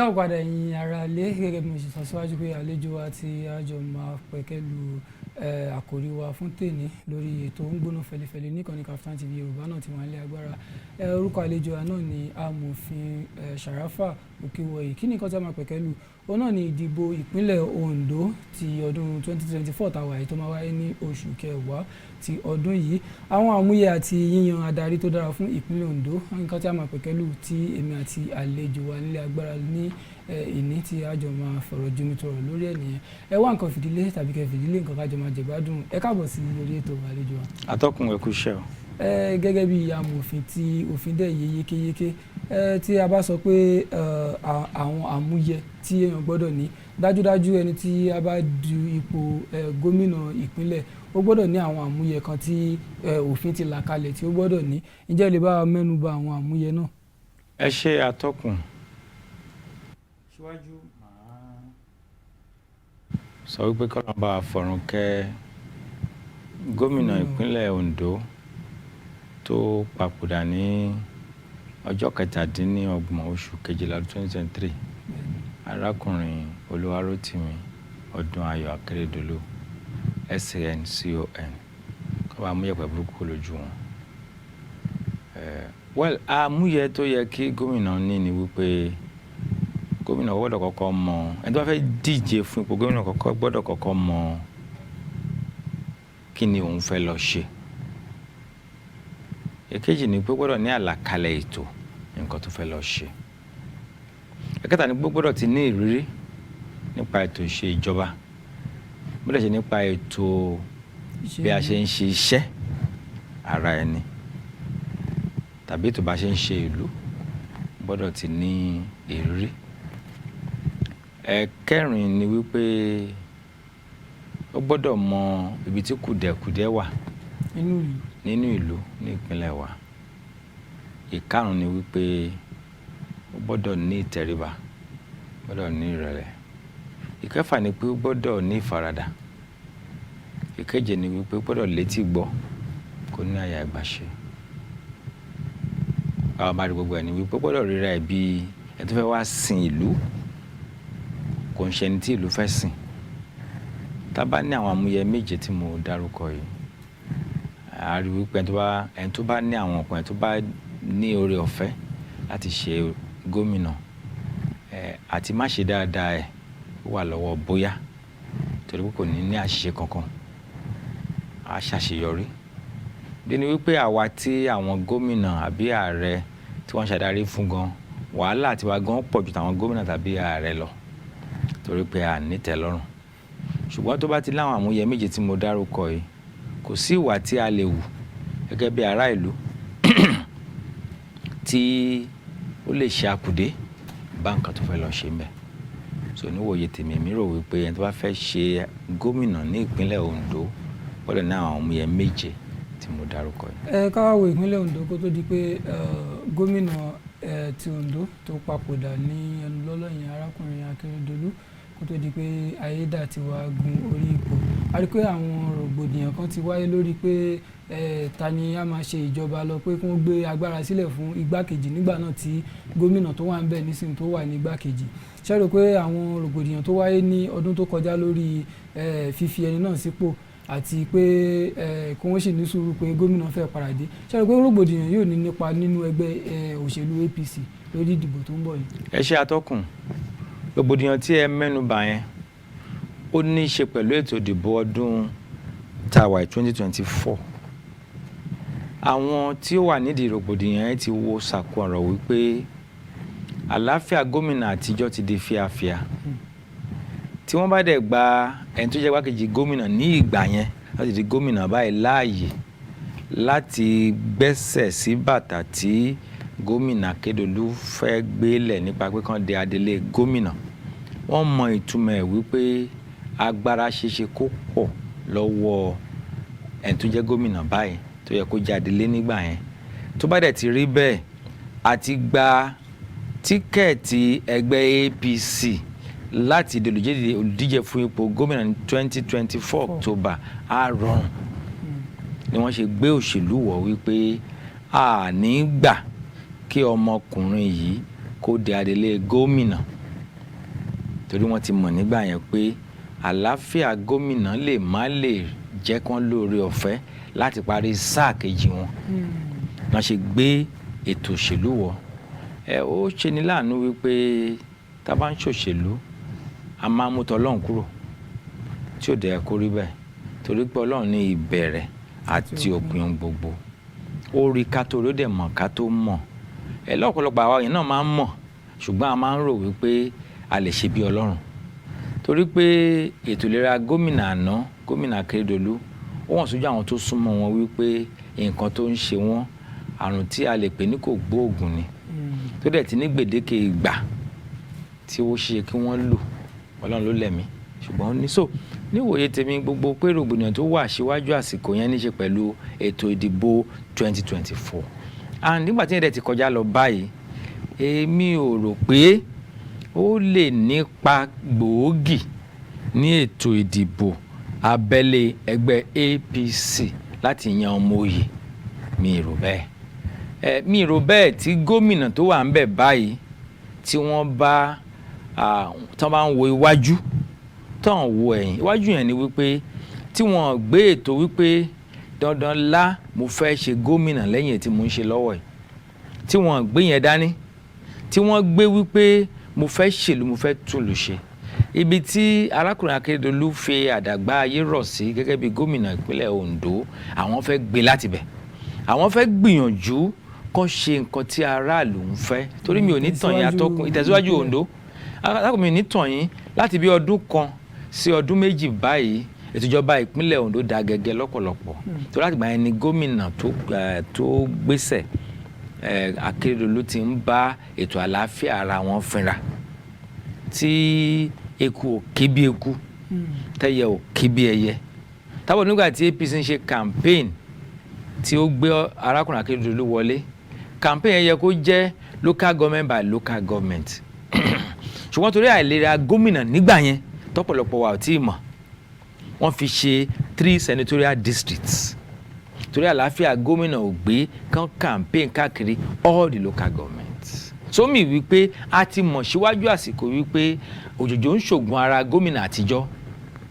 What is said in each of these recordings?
Káàbọ̀ padà, ẹ̀yin ará ilé. Gẹ́gẹ́ bí mo ṣe sọ síwájú pé àlejò wa tí a jọ máa pẹ̀kẹ́lu àkòrí wa fún tèní lórí ètò ń gbóná fẹlifẹli níkànnì Kaftan TV Yorùbá náà ti wà nílé agbára. Orúkọ àlejò wa náà ni Amòfin Sharafa Òkèwọ̀yí. Kí ni nǹkan tí a máa pẹ̀kẹ́lu? Òun náà ni ìdìbò ìpínlẹ̀ Ondo ti ọdún 2024 tàwa yìí tó máa wáyé ní oṣù kẹwàá ti ọdún yìí, àwọn àmúyẹ àti yíyan adarí tó dára fún ìpínlẹ̀ Ondo. Nǹkan tí a máa pẹ̀kẹ́lù tí èmi àti àlejò wa nílé agbára ní ìní tí a jọ máa fọ̀rọ̀ jomitoro lórí ẹ̀ nìyẹn. Ẹ wá nǹkan fìdílé tàbí kẹ́ fìdílé nǹkan, ká jọ máa jẹ̀gbádùn. Ẹ káàbọ̀ sí orí ètò, àlejò wa. Atọ́kùn, ẹ kú iṣẹ́ o. Ẹ gẹ́gẹ́ bí amòfin tí òfin dẹ̀ yé yékéyéké, ẹ tí a bá sọ pé àwọn àmúyẹ tí èèyàn gbọ́dọ̀ ní, dájúdájú ẹni tí a bá du ipò gómìnà ìpínlẹ̀, ó gbọ́dọ̀ ní àwọn àmúyẹ kan tí òfin ti là kalẹ̀ tí ó gbọ́dọ̀ ní. Ǹjẹ́ ẹ lè bá wa mẹ́nu bà àwọn àmúyẹ náà? Ẹ ṣe, atọ́kùn. Síwájú, màá sọ wípé kọ́lọ́un bá wa fọ̀run kẹ́ gómìnà ìpínlẹ̀ Ondo tó papòdà ní ọjọ́ 27 oṣù kejìlá ọdún 2023, arákùnrin Olúwarótìmí Ọdúnayọ̀ Akérédolú, SAN CON, kó bá mú yẹ̀pẹ̀ burúkú lójú wọn. Well, àmúyẹ tó yẹ kí gómìnà ní ni wípé gómìnà gbọ́dọ̀ kọ́kọ́ mọ, ẹni tó bá fẹ́ díje fún ipò gómìnà kọ́kọ́ gbọ́dọ̀ kọ́kọ́ mọ kí ni òun fẹ́ lọ ṣe. Èkejì ni pé ó gbọ́dọ̀ ní àlàkalẹ̀ ètò nǹkan tó fẹ́ lọ ṣe. Ẹ̀kẹta ni pé ó gbọ́dọ̀ ti ní ìrírí nípa ètò ìṣe ìjọba, bó dẹ̀ ṣe nípa ètò bí a ṣe ń ṣe iṣẹ́ ara ẹni tàbí ètò bá ṣe ń ṣe ìlú, gbọ́dọ̀ ti ní ìrírí. Ẹ̀kẹrin ni wípé ó gbọ́dọ̀ mọ ibi tí kùdẹ̀kùdẹ̀ wà nínú ìlú. Nínú ìlú ní ìpínlẹ̀ wa. Ìkarùn ni wípé ó gbọ́dọ̀ ní ìtẹríba, gbọ́dọ̀ ní ìrẹ̀lẹ̀. Ìkẹfà ni pé ó gbọ́dọ̀ ní ìfaradà. Ìkeje ni wípé ó gbọ́dọ̀ létí gbọ́, kó ní àyà ìgbàṣe. Báwa bá rí gbogbo ẹ̀ ni wípé ó gbọ́dọ̀ ríra ẹ̀ bí ẹni tó fẹ́ wá sin ìlú, kò ń ṣe ẹni tí ìlú fẹ́ sìn. Tá bá ní àwọn àmúyẹ méje tí mo dárúkọ yìí, a rí wípé ẹni tó bá ní àwọn nǹkan, ẹni tó bá ní oore ọ̀fẹ́ láti ṣe gómìnà, àti má ṣe dáadáa ẹ̀ ó wà lọ́wọ́ bóyá, torí pé kò ní ní àṣìṣe kankan, á ṣàṣeyọrí. Bí ni wípé àwa tí àwọn gómìnà àbí ààrẹ tí wọ́n ṣàdarí fún gan, wàhálà tiwa gan pọ̀ ju tàwọn gómìnà tàbí ààrẹ lọ, torí pé a ní ìtẹ́lọ́rùn. Ṣùgbọ́n tó bá ti láwọn àmúyẹ méje tí mo dárúkọ yìí, kò sí ìwà tí a lè wù gẹ́gẹ́ bí ará ìlú tí ó lè ṣe àkùdé bá nǹkan tó fẹ́ lọ ṣe ńbẹ̀. So níwòye tèmi, èmi rò wípé ẹni tó bá fẹ́ ṣe gómìnà ní ìpínlẹ̀ Ondo gbọ́dọ̀ ní àwọn àmúyẹ méje tí mo dárúkọ yìí. Ẹ ká wá wo ìpínlẹ̀ Ondo kó tó di pé gómìnà ti Ondo tó papòdà ní ẹnu lọ́lọ́ yẹn, arákùnrin Akérédolú, kó tó di pé Ayédàtiwa gun orí ipò. A rí pé àwọn rògbòdìyàn kan ti wáyé lórí pé ta ni a máa ṣe ìjọba lọ, pé kí wọ́n gbé agbára sílẹ̀ fún igbákejì nígbà náà tí gómìnà tó wà ń bẹ̀ nísìnyí tó wà ní igbákejì. Ṣé rò pé àwọn rògbòdìyàn tó wáyé ní ọdún tó kọjá lórí fífi ẹni náà sípò àti pé kí wọ́n sì ní sùúrù pé gómìnà fẹ́ padà dé, ṣé rò pé rògbòdìyàn yóò ní nípa nínú ẹgbẹ́ òṣèlú APC lórí ìdìbò tó ń bọ̀ yìí? Ẹ ṣe, atọ́kùn. Rògbòdìyàn tí ẹ mẹ́nu bà yẹn, ó ní í ṣe pẹ̀lú ètò ìdìbò ọdún tá a wà 2024. Àwọn tí ó wà nídìí rògbòdìyàn yẹn ti wo sàkó ọ̀rọ̀ wípé àlàáfíà gómìnà àtijọ́ ti di fíafíà. Tí wọ́n bá dẹ̀ gba ẹni tó jẹ́ igbákejì gómìnà ní ìgbà yẹn láti di gómìnà báyìí láàyè láti gbẹ́sẹ̀ sí bàtà tí gómìnà Akérédolú fẹ́ gbélẹ̀ nípa pé kán de adelé gómìnà, wọ́n mọ ìtumọ̀ ẹ̀ wípé agbára ṣeéṣe kó pọ̀ lọ́wọ́ ẹni tó jẹ́ gómìnà báyìí tó yẹ kó jẹ́ adelé nígbà yẹn. Tó bá dẹ̀ ti rí bẹ́ẹ̀, àti gba ticket ẹgbẹ́ APC láti di olùdíje fún ipò gómìnà ní 2024 October á rọrùn, ni wọ́n ṣe gbé òṣèlú wọ̀ wípé a ní gbà kí ọmọkùnrin yìí kó di adelé gómìnà. Torí wọ́n ti mọ̀ nígbà yẹn pé àlàáfíà gómìnà lè má lè jẹ́ kán lóore ọ̀fẹ́ láti parí sáà kejì wọn, wọ́n ṣe gbé ètò òṣèlú wọ̀ ẹ. Ó ṣe ní láàánú wípé tá a bá ń ṣòṣèlú, a máa mú tọlọ́run kúrò, tí ò dẹ̀ kó rí bẹ́ẹ̀, torí pé Ọlọ́run ní ìbẹ̀rẹ̀ àti òpin ohun gbogbo. Ó rí ká tó rí, ó dẹ̀ mọ̀ ká tó mọ̀. Ẹ lọ́pọ̀lọpọ̀ àwa yẹn náà máa ń mọ̀, ṣùgbọ́n a máa ń rò wípé a lè ṣe bí Ọlọ́run, torí pé ètò ìlera gómìnà àná, gómìnà Akérédolú, ó wọ́n sójú àwọn tó súnmọ́ wọn wípé nǹkan tó ń ṣe wọ́n, àrùn tí a lè pè ní kò gbóògùn ni, tó dẹ̀ ti ní gbèdéke ìgbà tí ó ṣe kí wọ́n lò. Ọlọ́run ló lẹ̀mí, ṣùgbọ́n ní so níwòye tèmi, gbogbo pé rògbòdìyàn tó wà síwájú àsìkò yẹn ní ṣe pẹ̀lú ètò ìdìbò 2024, and nígbà tí yẹn dẹ̀ ti kọjá lọ báyìí, èmi ò rò pé ó lè nípa gbòógì ní ètò ìdìbò abẹ́lé ẹgbẹ́ APC láti yan ọmọ oyè. Mi rò bẹ́ẹ̀ ẹ, mi rò bẹ́ẹ̀. Tí gómìnà tó wà ń bẹ̀ báyìí, tí wọ́n bá tí wọ́n bá ń wo iwájú, tó ń wo ẹ̀yìn, iwájú yẹn ni wípé tí wọ́n gbé ètò wípé dandan lá mo fẹ́ ṣe gómìnà lẹ́yìn tí mo ń ṣe lọ́wọ́ yìí, tí wọ́n gbé yẹn dání, tí wọ́n gbé wípé mo fẹ́ ṣèlú, mo fẹ́ túlù ṣe, ibi tí arákùnrin Akérédolú fi àdàgbà ayé rọ̀ sí gẹ́gẹ́ bí gómìnà ìpínlẹ̀ Ondo, àwọn fẹ́ gbé láti bẹ̀, àwọn fẹ́ gbìyànjú kó ṣe nǹkan tí aráàlú ń fẹ́. Torí mi ò ní tàn yín, atọ́kùn, ìtẹ̀síwájú Ondo, atọ́kùn, mi ò ní tàn yín, láti bí ọdún 1 sí ọdún 2 báyìí, ètò ìjọba ìpínlẹ̀ Ondo da gẹ́gẹ́ lọ́pọ̀lọpọ̀, torí láti gbà yẹn ni gómìnà tó gbéṣẹ̀, Akérédolú, ti ń bá ètò àlàáfíà ara wọn fínra, tí eku ò ké bí eku, tẹ́yẹ ò ké bí ẹyẹ. Táwọn nígbà tí APC ń ṣe campaign tí ó gbé arákùnrin Akérédolú wọlé, campaign yẹn yẹ kó jẹ́ local government by local government, ṣùgbọ́n torí àìlera gómìnà nígbà yẹn tọ́pọ̀lọpọ̀ wa ò tí ì mọ̀, wọ́n fi ṣe three senatorial districts, torí àlàáfíà gómìnà ò gbé kán campaign káàkiri all the local governments. Sómi wípé a ti mọ̀ síwájú àsìkò wípé òjòjò ń ṣògùn ara gómìnà àtijọ́,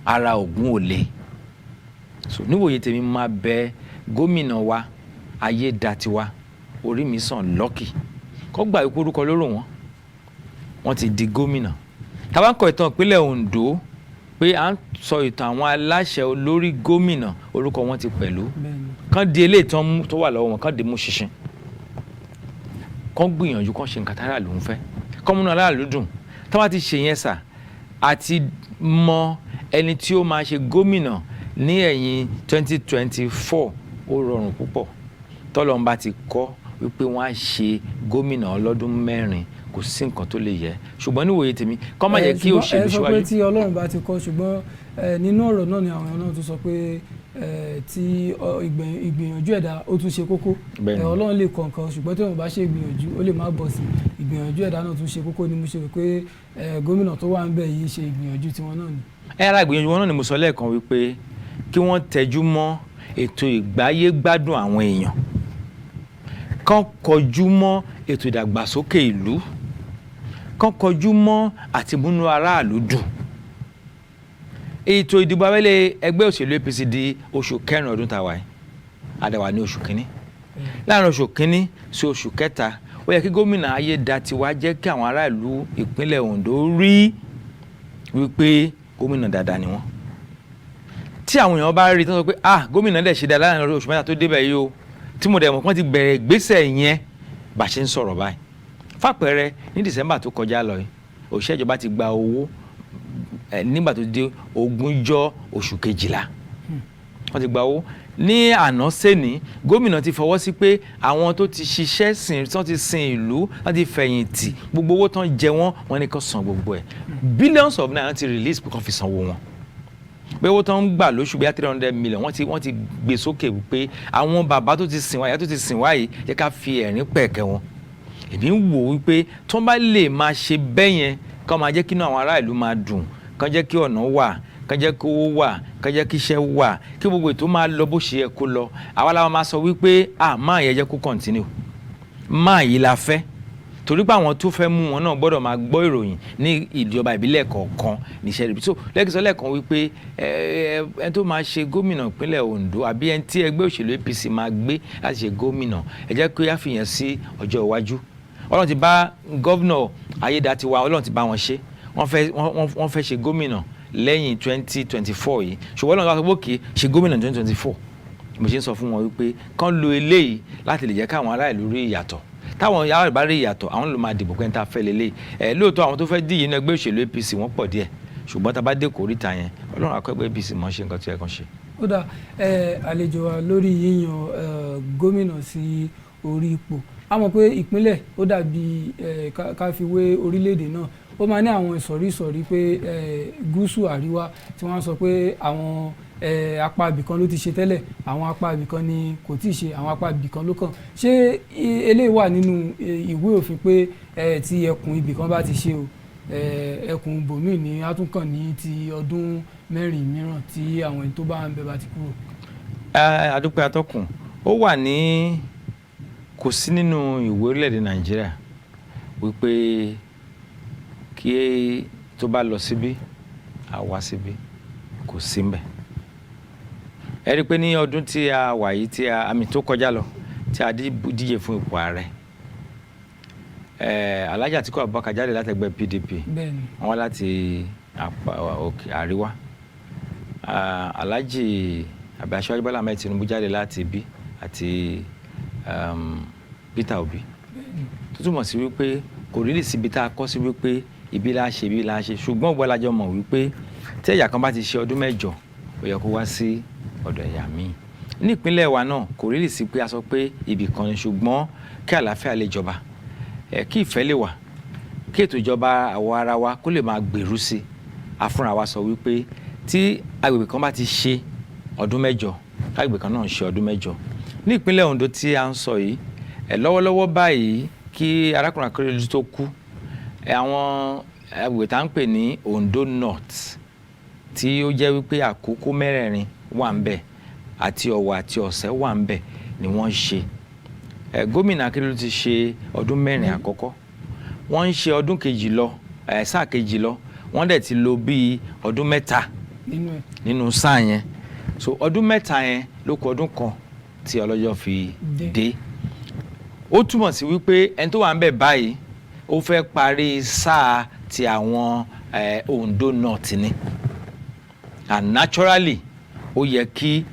ara ògùn ò le. So níwòye tèmi, máa bẹ gómìnà wa Ayédatiwa Orímisàn Lucky kó gbà wípé orúkọ lóró wọn, wọ́n ti di gómìnà. Tá bá ń kọ ìtàn ìpínlẹ̀ Ondo, pé à ń sọ ìtàn àwọn aláṣẹ olórí gómìnà, orúkọ wọn ti pẹ̀lú. Kán di eléyìí tán mú tó wà lọ́wọ́ wọn, kán di mú ṣinṣin, kán gbìyànjú, kán ṣe nǹkan táráàlú ń fẹ́, kán múnú aráàlú dùn. Tá bá ti ṣe yẹn sà, àti mọ ẹni tí ó máa ṣe gómìnà ní ẹ̀yìn 2024, ó rọrùn púpọ̀. Tọ́lọ́run bá ti kọ́ wípé wọ́n á ṣe gómìnà ọlọ́dún 4, kò sí nǹkan tó lè yẹ. Ṣùgbọ́n níwòye tèmi, kọ́ má jẹ́ kí òṣèlú Ẹ sọ pé síwájú. tí Ọlọ́run bá ti kọ́, ṣùgbọ́n nínú ọ̀rọ̀ náà ni àwọn náà tún sọ pé tí ìgbìyànjú ẹ̀dá ó tún ṣe kókó. Ọlọ́run lè kọ nǹkan, ṣùgbọ́n tí wọ́n bá ṣe ìgbìyànjú, ó lè má bọ̀ sí. Ìgbìyànjú ẹ̀dá náà tún ṣe kókó ni mo ṣe rò pé gómìnà tó wà ń bẹ̀ yìí ṣe ìgbìyànjú tiwọn náà ni. Ẹ ara ìgbìyànjú wọn náà ni mo sọ lẹ́ẹ̀kan wípé kí wọ́n tẹjú mọ́ ètò ìgbáyégbádùn àwọn èèyàn, kán kọjú mọ́ ètò ìdàgbàsókè ìlú, kán kọjú mọ́ àtìmúnú aráàlú dùn. Ètò ìdìbò abẹ́lé ẹgbẹ́ òṣèlú APC di oṣù kẹrin ọdún tá a wà yìí, àdàwà ní oṣù kínní. Láàrin oṣù kínní sí oṣù kẹta, ó yẹ kí gómìnà Ayédatiwa jẹ́ kí àwọn aráàlú ìpínlẹ̀ Ondo rí wípé gómìnà dáadáa ni wọ́n. Tí àwọn èèyàn bá rí tí wọ́n sọ pé, "Ah, gómìnà dẹ̀ ṣe dáadáa láàrin oṣù 3 tó débẹ̀ yìí o," tí mo dẹ̀ mọ̀ pé wọ́n ti bẹ̀rẹ̀ ìgbésẹ̀ yẹn bá ṣe ń sọ̀rọ̀ báyìí. Fàpẹẹrẹ, ní December tó kọjá lọ yìí, òṣìṣẹ́ ìjọba ti gba owó ẹ nígbà tó dé ogúnjọ́ oṣù kejìlá, wọ́n ti gba owó. Ní àná sẹ́ni, gómìnà ti fọwọ́ sí pé àwọn tó ti ṣiṣẹ́ sìn, tí wọ́n ti sin ìlú, wọ́n ti fẹ̀yìntì, gbogbo owó tán jẹ wọ́n, wọ́n ní kó san gbogbo ẹ̀. Billions of naira ti release pé kó fi sanwó wọn, pé owó tó ń gbà lóṣù bíi 300 million, wọ́n ti gbé sókè pé àwọn bàbá tó ti sìn wá, ìyá tó ti sìn wá yìí, jẹ́ ká fi ẹ̀rín pẹ̀kẹ́ wọn. Èmi ń wò wípé tó bá lè máa ṣe bẹ́ẹ̀ yẹn, kó máa jẹ́ kí inú àwọn ará ìlú máa dùn, kó jẹ́ kí ọ̀nà wà, kó jẹ́ kí owó wà, kó jẹ́ kí iṣẹ́ wà, kí gbogbo ètò máa lọ bó ṣe yẹ kó lọ, àwa la máa sọ wípé, "Ah, máa yẹ jẹ́ kó continue, máa yìí la fẹ́." Torí pé àwọn tó fẹ́ mú wọn náà gbọ́dọ̀ máa gbọ́ ìròyìn ní ìjọba ìbílẹ̀ kọ̀ọ̀kan níṣẹ́ rẹ̀. So lẹ́kìsọ́ lẹ́ẹ̀kan wípé ẹ ẹ ẹni tó máa ṣe gómìnà ìpínlẹ̀ Ondo àbí ẹni tí ẹgbẹ́ òṣèlú APC máa gbé láti ṣe gómìnà, ẹ jẹ́ kí á fìyẹn sí ọjọ́ iwájú. Ọlọ́run ti bá Governor Ayédatiwa, Ọlọ́run ti bá wọn ṣe. Wọ́n fẹ́ ṣe gómìnà lẹ́yìn 2024 yìí, ṣùgbọ́n Ọlọ́run bá sọ pé òkè ṣe gómìnà 2024. Mo ṣe ń sọ fún wọn wípé kán lo eléyìí láti lè jẹ́ káwọn ará ìlú rí ìyàtọ̀. Táwọn ará ìlú bá rí ìyàtọ̀, àwọn ló máa dìbò pé ń ta fẹ́ lélẹ̀ ẹ. Lóòótọ́, àwọn tó fẹ́ díje nínú ẹgbẹ́ òṣèlú APC, wọ́n pọ̀ díẹ̀, ṣùgbọ́n tá a bá dé kòríta yẹn, Ọlọ́run akẹ́gbẹ́ APC mọ̀ ṣe nǹkan tó yẹ kán ṣe. Ó dà ẹ, àlejò wa, lórí yíyan gómìnà sí orí ipò, a mọ̀ pé ìpínlẹ̀ ó dàbí ká fi wé orílẹ̀-èdè náà. Ó máa ní àwọn ìsọ̀rí ìsọ̀rí pé gúúsù, àríwá, tí wọ́n sọ pé àwọn apá ibìkan ló ti ṣe tẹ́lẹ̀, àwọn apá ibìkan ni kò tíì ṣe, àwọn apá ibìkan ló kàn ṣé. Eléyìí wà nínú ìwé òfin pé tí ẹkùn ibìkan bá ti ṣe o, ẹkùn bòmíì ní á tún kàn ní ti ọdún 4 mìíràn tí àwọn ẹni tó bá ń bẹ bá ti kúrò? Ẹ adúpẹ́, atọ́kùn. Ó wà ní, kò sí nínú ìwé orílẹ̀-èdè Nàìjíríà wípé kí tó bá lọ síbí, á wá síbí. Kò sí mbẹ̀. Ẹ rí i pé ní ọdún tí a wà yìí, tí a àmì tó kọjá lọ, tí a díje fún ipò ààrẹ, Alhaji Atiku Abubakar jáde láti ẹgbẹ́ PDP. Wọ́n wá láti apá òkè àríwá. Alhaji àbí Aṣíwájú Bọ́lá Ahmed Tinubu jáde láti ibí àti Peter Obi, tó túmọ̀ sí wípé kò rí lè síbi tá a kọ́ sí wípé ibi la ṣe, ibi la ṣe. Ṣùgbọ́n ògbọ́n la jọ mọ̀ wípé tí ẹ̀yà kan bá ti ṣe ọdún 8, ó yẹ kó wá sí ọ̀dọ̀ ẹ̀yà míì. Ní ìpínlẹ̀ wa náà, kò rí lè sí pé a sọ pé ibì kan ni, ṣùgbọ́n kí àlàáfíà lè jọba ẹ̀, kí ìfẹ́ lè wà, kí ètò ìjọba àwọ̀ ara wa kó lè máa gbèrú sí i, a fúnra wa sọ wípé tí agbègbè kan bá ti ṣe ọdún 8, kágbègbè kan náà ṣe ọdún 8. Ní ìpínlẹ̀ Ondo tí a ń sọ yìí ẹ̀ lọ́wọ́lọ́wọ́ báyìí, kí arákùnrin Akérèdọ́lù tó kú ẹ̀, àwọn agbègbè tá à ń pè ní Ondo North, tí ó jẹ́ wípé Àkókó mẹ́rẹ̀ẹ̀rin wà ń bẹ̀ àti Ọ̀wọ̀ àti Ọ̀sẹ́ wà ń bẹ̀, ni wọ́n ń ṣe ẹ̀. Gómìnà Akérèdọ́lù ti ṣe ọdún 4 àkọ́kọ́, wọ́n ń ṣe ọdún kejì lọ ẹ̀, sáà kejì lọ. Wọ́n dẹ̀ ti lò bíi ọdún 3 nínú ẹ̀. Nínú sáà yẹn. So ọdún 3 yẹn ló kù ọdún kan tí ọlọ́jọ́ fi dé. Dé. Ó túmọ̀ sí wípé ẹni tó wà ń bẹ̀ báyìí, ó fẹ́ parí sáà ti àwọn Ondo North ni, and naturally ó yẹ kí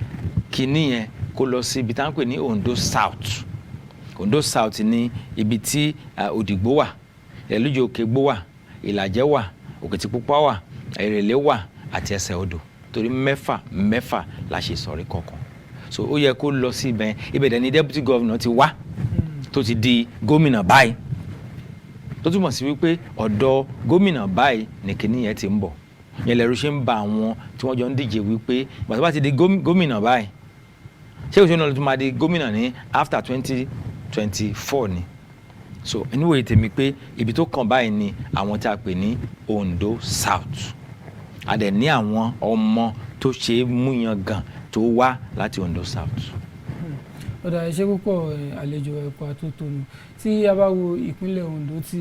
kinní yẹn kó lọ sí ibi tá à ń pè ní Ondo South. Ondo South ní ibi tí Òdìgbò wà, Ìlújì Òkègbó wà, Ìlàjẹ wà, Òkìtìpupa wà, Èrèlé wà àti Ẹsẹ̀ Odò, torí mẹ́fà mẹ́fà la ṣe sọ̀rí kọ̀ọ̀kan. So ó yẹ kó lọ sí ibẹ̀. Ibẹ̀ dẹ̀ ni deputy governor ti wá tó ti di gómìnà báyìí, tó túmọ̀ sí wípé ọ̀dọ̀ gómìnà báyìí ní kinní yẹn ti ń bọ̀. Yẹn lẹ́rù ṣe ń ba àwọn tí wọ́n jọ ń díje wípé ìgbà tó bá ti di gómìnà báyìí, ṣé kò ṣe náà ló tún máa di gómìnà ní after 2024 ni? So anyway, tèmi pé ibi tó kàn báyìí ni àwọn tí a pè ní Ondo South. A dẹ̀ ní àwọn ọmọ tó ṣe é múyan gan tó wá láti Ondo South. Ó dà, ẹ ṣé púpọ̀. Àlejò, ẹ̀kọ́ àtótónu. Tí a bá wo ìpínlẹ̀ Ondo tí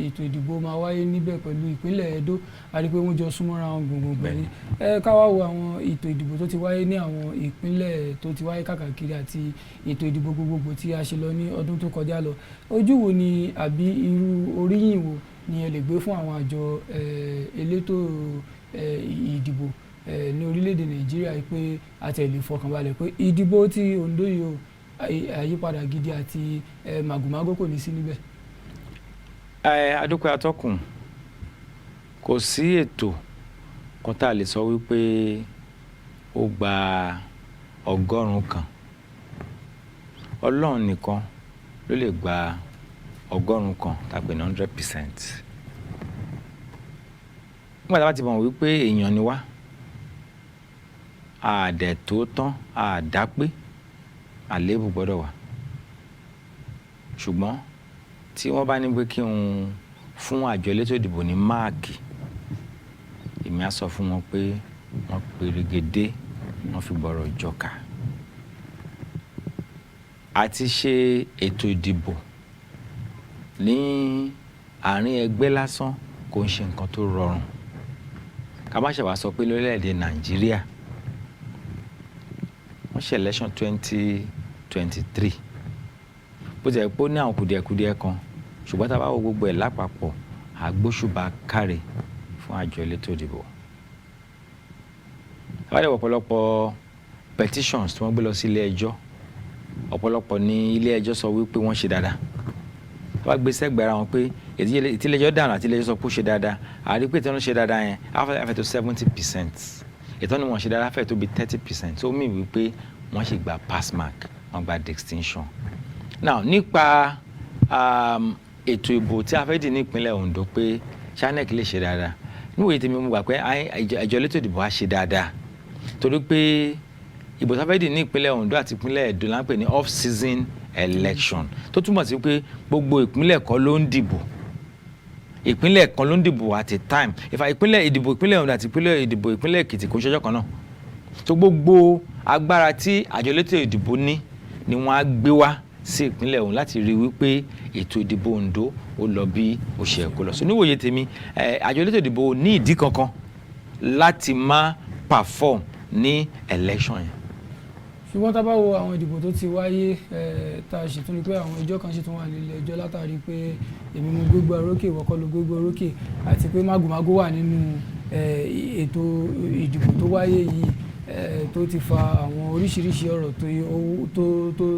ètò ìdìbò máa wáyé níbẹ̀ pẹ̀lú ìpínlẹ̀ Edo, a rí i pé wọ́n jọ súnmọ́ra wọn gbùngbùngbùn ni. Ẹ ká wá wo àwọn ètò ìdìbò tó ti wáyé ní àwọn ìpínlẹ̀ tó ti wáyé káàkiri àti ètò ìdìbò gbogbogbò tí a ṣe lọ ní ọdún tó kọjá lọ. Ojú wo ni àbí irú oríyìn wo ni ẹ lè gbé fún àwọn àjọ elétò ìdìbò ní orílẹ̀-èdè Nàìjíríà pé a tẹ̀lé fọkànbalẹ̀ pé ìdìbò tí Ondo yìí o, àyípadà gidi àti màgòmágó kò ní sí níbẹ̀? Ẹ adúpẹ́, atọ́kùn. Kò sí ètò kan tá a lè sọ wípé ó gba 100. Ọlọ́run nìkan ló lè gba 100, tá a pè ní 100%. Nígbà tá a bá ti mọ̀ wípé èèyàn ni wá, àdẹ̀ tó tán, àdápé, àléébù gbọ́dọ̀ wà. Ṣùgbọ́n tí wọ́n bá ní pé kí n fún àjọ elétò ìdìbò ní máàkì, èmi á sọ fún wọn pé wọ́n perégedé, wọ́n fi gbọ́rọ̀ jọkà àti ṣe ètò ìdìbò. Ní àárín ẹgbẹ́ lásán kò ń ṣe nǹkan tó rọrùn, ká má ṣe wá sọ pé lórílẹ̀‐èdè Nàìjíríà. Wọ́n ṣe election 2023, bó ti ẹ̀ pé ó ní àwọn kùdìẹ̀kudiẹ kan, ṣùgbọ́n tá a bá wo gbogbo ẹ̀ lápapọ̀, àgbóṣùbà káre fún àjọ elétò ìdìbò. Tá bá dẹ̀ wo ọ̀pọ̀lọpọ̀ petitions tí wọ́n gbé lọ sí ilé ẹjọ́, ọ̀pọ̀lọpọ̀ ní ilé ẹjọ́ sọ wípé wọ́n ṣe dáadáa. Tá bá gbé sẹ́gbẹ̀ẹ́ ara wọn pé èyí tí ilé ẹjọ́ dànù àti ilé ẹjọ́ sọ pé ó ṣe dáadáa, àrí pé tí wọ́n ṣe dáadáa yẹn á fẹ́ tó 70%, ètò ni wọ́n ṣe dáadáa fẹ́ tó bí 30%, tó mì wípé wọ́n sì gba pass mark, wọ́n gba distinction. Now, nípa ètò ìbò tí a fẹ́ dì ní ìpínlẹ̀ Ondo, pé INEC lè ṣe dáadáa, níwòye tèmi, mo gbà pé àjọ elétò ìdìbò á ṣe dáadáa, torí pé ìbò tí a fẹ́ dì ní ìpínlẹ̀ Ondo àti ìpínlẹ̀ Edo là ń pè ní off season election, tó túmọ̀ sí pé gbogbo ìpínlẹ̀ kọ́ ló ń dìbò, ìpínlẹ̀ kan ló ń dìbò at a time. Ìfà ìpínlẹ̀ ìdìbò ìpínlẹ̀ Ondo àti ìpínlẹ̀ ìdìbò ìpínlẹ̀ Èkìtì kò ń ṣọjọ́ kan náà. Tó gbogbo agbára tí àjọ elétò ìdìbò ní ni wọ́n á gbé wá sí ìpínlẹ̀ ọ̀hún láti rí wípé ètò ìdìbò Ondo ó lọ bí ó ṣe kó lọ. So níwòye tèmi, àjọ elétò ìdìbò ní ìdí kankan láti má perform ní election yẹn. Ṣùgbọ́n tá a bá wo àwọn ìdìbò tó ti wáyé, tá a sì tún rí pé àwọn ẹjọ́ kan sì tún wà nílé ẹjọ́ látàrí pé èmi mo gbégbá orókè, ìwọ kọ́ ló gbégbá orókè, àti pé mágòmágó wà nínú ètò ìdìbò tó wáyé yìí, tó ti fa àwọn oríṣiríṣi ọ̀rọ̀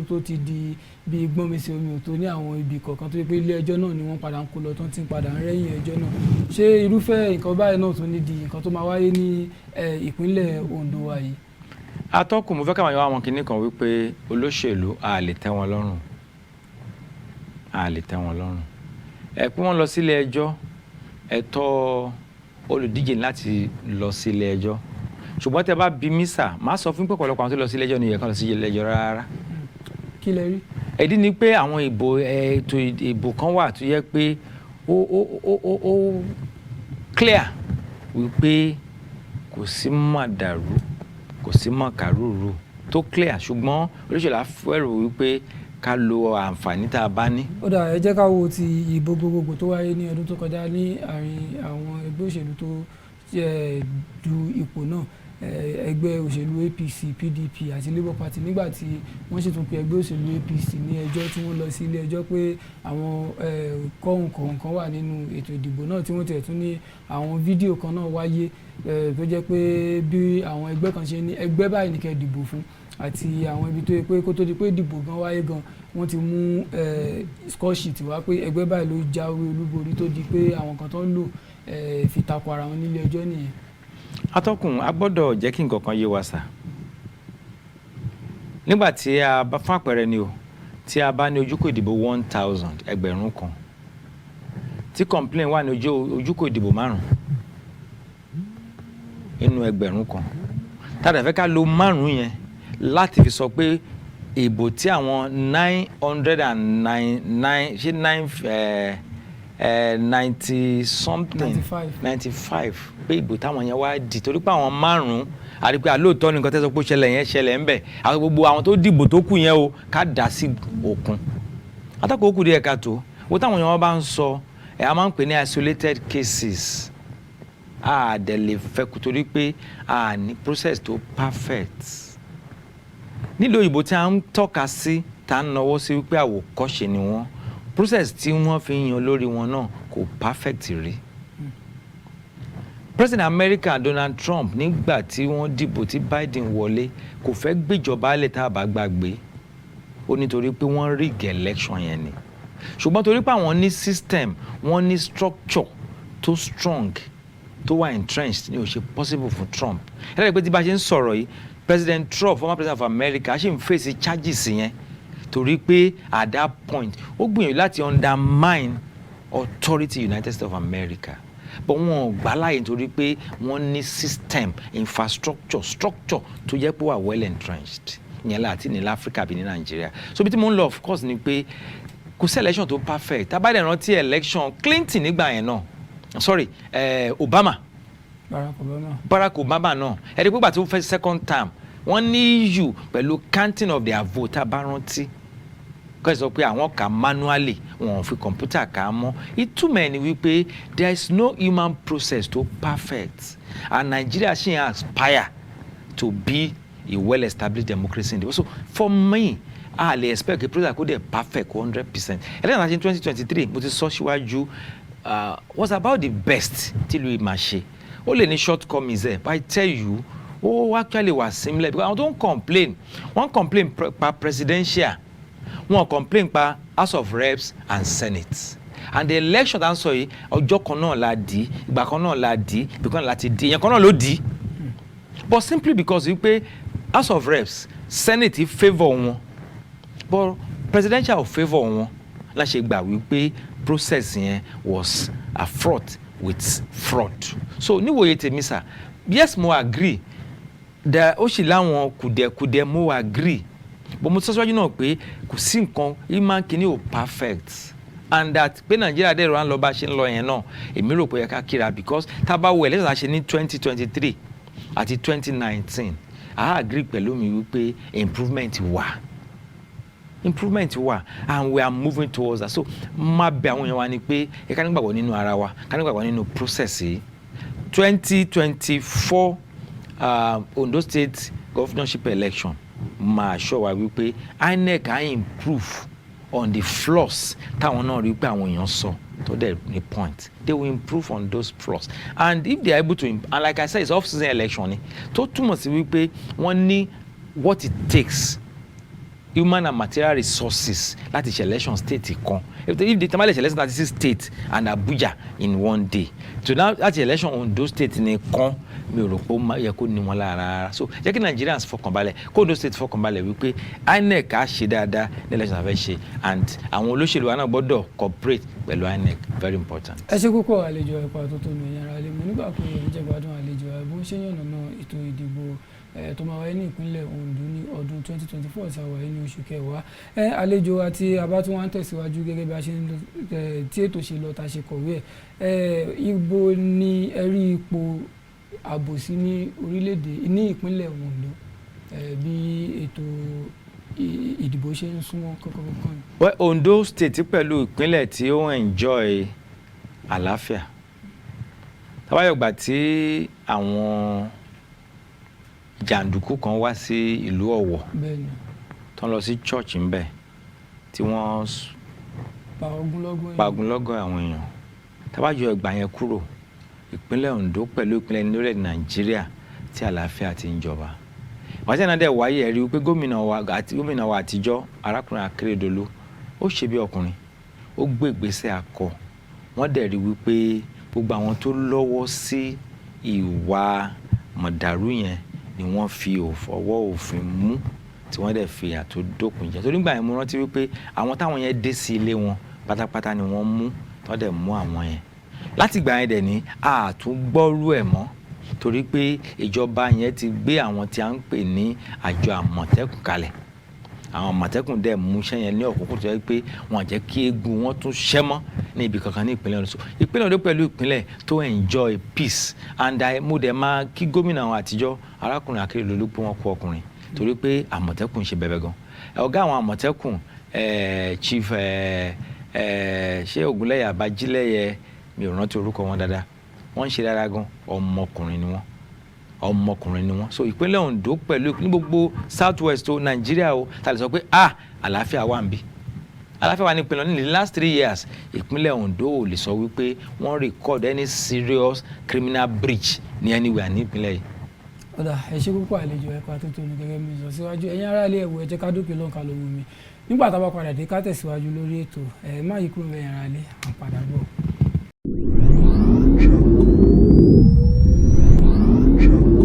tó ti di bí gbọ́nmi sí omi ò tó ní àwọn ibi kọ̀ọ̀kan, tó yẹ pé ilé ẹjọ́ náà ni wọ́n padà ń kó lọ, tó ti ń padà ń rẹ́yìn ẹjọ́ náà. Ṣé irúfẹ́ nǹkan báyìí náà tún ní di nǹkan tó máa wáyé ní ìpínlẹ̀ Ondo wa yìí? Atọ́kùn, mo fẹ́ káwọn yọ àwọn kinní kan wípé olóṣèlú, a lè tẹ́ wọn lọ́rùn, a lè tẹ́ wọn lọ́rùn. Ẹ pé wọ́n lọ sílé ẹjọ́, ẹ̀tọ́ olùdíje láti lọ sílé ẹjọ́, ṣùgbọ́n tẹ́ bá bí mí sà, má sọ fún pé ọ̀pọ̀lọpọ̀ àwọn tó lọ sílé ẹjọ́ ni ìyẹn kan lọ sí ilé ẹjọ́ rárá. Kí lẹ rí? Ìdí ni pé àwọn ìbò, ètò ìbò kan wà tó yẹ pé ó clear wípé kò sí màdàrú, kò sí mọ̀kàrúrú, tó clear, ṣùgbọ́n olóṣèlú á fẹ́rò wípé ká lo àǹfààní tá a bá ní. Ó dà, ẹ jẹ́ ká wo ti ìbò gbogbogbò tó wáyé ní ọdún tó kọjá ní àárín àwọn ẹgbẹ́ òṣèlú tó du ipò náà, ẹgbẹ́ òṣèlú APC, PDP àti Labour Party, nígbà tí wọ́n sì tún pe ẹgbẹ́ òṣèlú APC ní ẹjọ́, tí wọ́n lọ sí ilé ẹjọ́ pé àwọn kọ́hún kọ̀ọ̀kan wà nínú ètò ìdìbò náà, tí wọ́n tiẹ̀ tún ní àwọn fídíò kan náà wáyé tó jẹ́ pé bí àwọn ẹgbẹ́ kan ṣe ní ẹgbẹ́ báyìí ní kẹ́ dìbò fún, àti àwọn ibi tó yẹ pé kó tó di pé ìdìbò gan wáyé gan, wọ́n ti mú score sheet wá pé ẹgbẹ́ báyìí ló jáwé olúborí, tó di pé àwọn kan tó ń lò fi tako ara wọn nílé ẹjọ́ nìyẹn. Atọ́kùn, a gbọ́dọ̀ jẹ́ kí nǹkan kan yé wa sà. Nígbà tí a bá, fún àpẹẹrẹ ni o, tí a bá ní ojúkò ìdìbò 1,000, 1,000, tí complain wà ní ojúkò ìdìbò márùn nínú 1,000, tá a dẹ̀ fẹ́ ká lo márùn yẹn láti fi sọ pé ìbò tí àwọn nine hundred and nine nine ṣé nine ninety something, 95. 95, pé ìbò táwọn yẹn wá dì torí pé àwọn márùn-ún àti pé àlóòótọ́ nìkan tẹ́sán pé ó ṣẹlẹ̀ yẹn ṣẹlẹ̀ ńbẹ̀, àwọn gbogbo àwọn tó dìbò tó kù yẹn o, ká dà sí òkun. Atọ́kùn, ó kù díẹ̀ ká tó wo táwọn yẹn wọ́n bá ń sọ ẹ̀, a máa ń pè ní isolated cases. A dẹ̀ lè fẹ́ kú torí pé a ní process tó perfect. Nílùú òyìnbó tí a ń tọ́ka sí, tá a ń nawọ́ sí wípé àwòkọ́ṣe ni wọ́n, process tí wọ́n fi ń yan lórí wọn náà kò perfect rí. President America Donald Trump, nígbà tí wọ́n dìbò tí Biden wọlé, kò fẹ́ gbéjọba lẹ̀, tá a bá gbàgbé. Ó nítorí pé wọ́n rig election yẹn ni, ṣùgbọ́n torí pé àwọn ní system, wọ́n ní structure tó strong, tó wà entrenched, ní ó ṣe possible fún Trump. Ẹ lẹ́yìn pé tí bá ṣe ń sọ̀rọ̀ yìí, President Trump, former president of America, ṣì ń face charges yẹn, torí pé at that point ó gbìyànjú láti undermine authority United States of America, but wọn ò gbà láàyè nítorí pé wọ́n ní system, infrastructure, structure tó jẹ́ pé wà well entrenched. Ìyẹn láti ní láfíríkà bí ní Nàìjíríà. So bí tí mo ń lọ, of course, ni pé kò sí election tó perfect. Tá bá dẹ̀ rántí election Clinton nígbà yẹn náà, sorry, Obama. Barack Obama. Barack Obama náà, ẹni pé gbà tó fẹ́ second term, wọ́n ní issue pẹ̀lú counting of their vote, tá a bá rántí. Kọ́ ẹ sọ pé àwọn kà manually, wọn ò fi kọ̀ǹpútà kà á mọ́. Ìtumọ̀ ẹ̀ ni wípé there is no human process to perfect, and Nigeria ṣì ń aspire to be a well-established democracy in the world. So for me, a lè expect a process kó dẹ̀ perfect 100%. Election àti 2023, mo ti sọ síwájú, was about the best tí ìlú yìí máa ṣe. Ó lè ní shortcomings ẹ̀, but I tell you, ó actually wà similar, because àwọn tó ń complain, wọ́n complain pa presidential, wọ́n complain pa House of Reps and Senate. And the election tá n sọ yìí, ọjọ́ kan náà la dì í, ìgbà kan náà la dì í, ìgbà kan náà la ti dì í, ìyẹn kan náà ló dì í. But simply because wípé House of Reps, Senate favour wọn, but presidential ò favour wọn, la ṣe gbà wípé process yẹn was a fraught with fraud. So níwòye tèmi sà, yes, mo agree da, ó sì láwọn kùdẹ̀kùdẹ̀, mo agree, but mo sọ síwájú náà pé kò sí nǹkan human kìíní ò perfect, and that pé Nàìjíríà dẹ̀rọ à ń lọ bá ṣe ń lọ yẹn náà, èmi rò pé ó yẹ ká kíra, because tá a bá wo election tá a ṣe ní 2023 àti 2019, I agree pẹ̀lú mi wípé improvement wà, improvement wà, and we are moving towards that. So má bẹ àwọn èèyàn wa ni pé ẹ ká nígbàgbọ́ nínú ara wa, ká nígbàgbọ́ nínú process yìí. 2024 Ondo State governorship election máa ṣọ́ wa wípé INEC á improve on the flaws táwọn náà rí pé àwọn èèyàn sọ tó dẹ̀ ní point. They will improve on those flaws, and if they are able to, and like I said, it's off season election ni, tó túmọ̀ sí wípé wọ́n ní what it takes, human and material resources, láti ṣe election state kan. If they tamale ṣe election 36 states and Abuja in one day, so now láti election Ondo State nìkan, mi ò rò pé ó yẹ kó ní wọn lára rárá. So jẹ́ kí Nigerians fọkànbalẹ̀, kó Ondo State fọkànbalẹ̀ wípé INEC á ṣe dáadáa ní election àfẹ́ ṣe, and àwọn olóṣèlú wa náà gbọ́dọ̀ cooperate pẹ̀lú INEC, very important. Ẹ ṣe púpọ̀, àlejò ẹ̀kọ́ àtótónu. Ẹ̀yin ará ilé, mo nígbà pé ẹ̀ ń jẹ́ gbádùn àlejò ẹ̀ bó ń ṣe yànnàná ètò ìdìbò tó máa wáyé ní ìpínlẹ̀ Ondo ní ọdún 2024 tí a wáyé ní oṣù kẹwàá. Àlejò àti abátún wa ń tẹ̀síwájú gẹ́gẹ́ bí a ṣe ń tí ètò ṣe lọ ta ṣe kọ̀wé ẹ̀. Ibo ni ẹ rí ipò ààbò sí ní orílẹ̀-èdè, ní ìpínlẹ̀ Ondo, bí ètò ìdìbò ṣe ń súnmọ́ kọ́kọ́kọ́? Well, Ondo State pẹ̀lú ìpínlẹ̀ tí ó ń enjoy àlàáfíà. Tábàyọ̀gbà tí àwọn jàǹdùkú kan wá sí ìlú Ọ̀wọ̀ tó ń lọ sí church ńbẹ̀ tí wọ́n pa ogunlọ́gọ̀ pa ogunlọ́gọ̀ àwọn èèyàn, tábàyọ̀ ìgbà yẹn kúrò, ìpínlẹ̀ Ondo pẹ̀lú ìpínlẹ̀ nílẹ̀ Nàìjíríà tí àlàáfíà ti ń jọba. Wàá náà dẹ̀ wáyé, ẹ̀rí wípé gómìnà wa àtijọ́, arákùnrin Akérédolú, ó ṣe bí ọkùnrin, ó gbé ìgbésẹ̀ akọ. Wọ́n dẹ̀ rí wípé gbogbo àwọn tó lọ́wọ́ sí ìwà mọ̀dàrú yẹn ni wọ́n fi ọwọ́ òfin mú, tí wọ́n dẹ̀ fi ìyà tó dópin jẹ. Torí nígbà yẹn, mo rántí wípé àwọn táwọn yẹn dé sí ilé wọn pátápátá ni wọ́n mú, tí wọ́n dẹ̀ mú àwọn yẹn. Láti ìgbà yẹn dẹ̀ ní àtúngbọ́rú ẹ̀ mọ́, torí pé ìjọba yẹn ti gbé àwọn tí a ń pè ní àjọ Àmọ̀tẹ́kùn kalẹ̀. Àwọn Àmọ̀tẹ́kùn dẹ̀ mú iṣẹ́ yẹn ní ọ̀kúnkún, tó yẹ pé wọ́n jẹ́ kí eégún wọn tún ṣẹ́ mọ́ ní ibi kankan ní ìpínlẹ̀ Ondo. So ìpínlẹ̀ Ondo pẹ̀lú ìpínlẹ̀ tó enjoy peace, and mo dẹ̀ máa kí gómìnà àwọn àtijọ́, arákùnrin Akérédolú, pé wọ́n kú ọkùnrin, torí pé Àmọ̀tẹ́kùn ń ṣe bẹ̀bẹ̀ gan. Ọ̀gá àwọn Àmọ̀tẹ́kùn, Chief ṣé Ògúnlẹ̀yẹ Àbájílẹ̀yẹ, mi ò rántí orúkọ wọn dáadáa, wọ́n ń ṣe dáadáa gan. Ọmọkùnrin ni wọ́n, ọmọkùnrin ni wọ́n. So ìpínlẹ̀ Ondo pẹ̀lú ní gbogbo South West o, Nàìjíríà o, ta lè sọ pé ah, àlàáfíà wà ń bí, àlàáfíà wà ní ìpínlẹ̀. Ní the last 3 years, ìpínlẹ̀ Ondo ò lè sọ wípé wọ́n record any serious criminal breach ní anywhere ní ìpínlẹ̀ yìí. Ọ̀dà, ẹ ṣe púpọ̀, àlejò ẹ̀kọ́ àtótónu. Gẹ́gẹ́ bí sọ síwájú, ẹ̀yin ará ilé, ẹ̀wọ̀, ẹ jẹ́ ká dókè lọ́nkà lóhùn mi. Nígbà tá a bá padà dé, ká tẹ̀síwájú lórí ètò. Ẹ má yí kúrò, ẹ̀yin ará ilé, à ń padà bọ̀. Jungle. Jungle.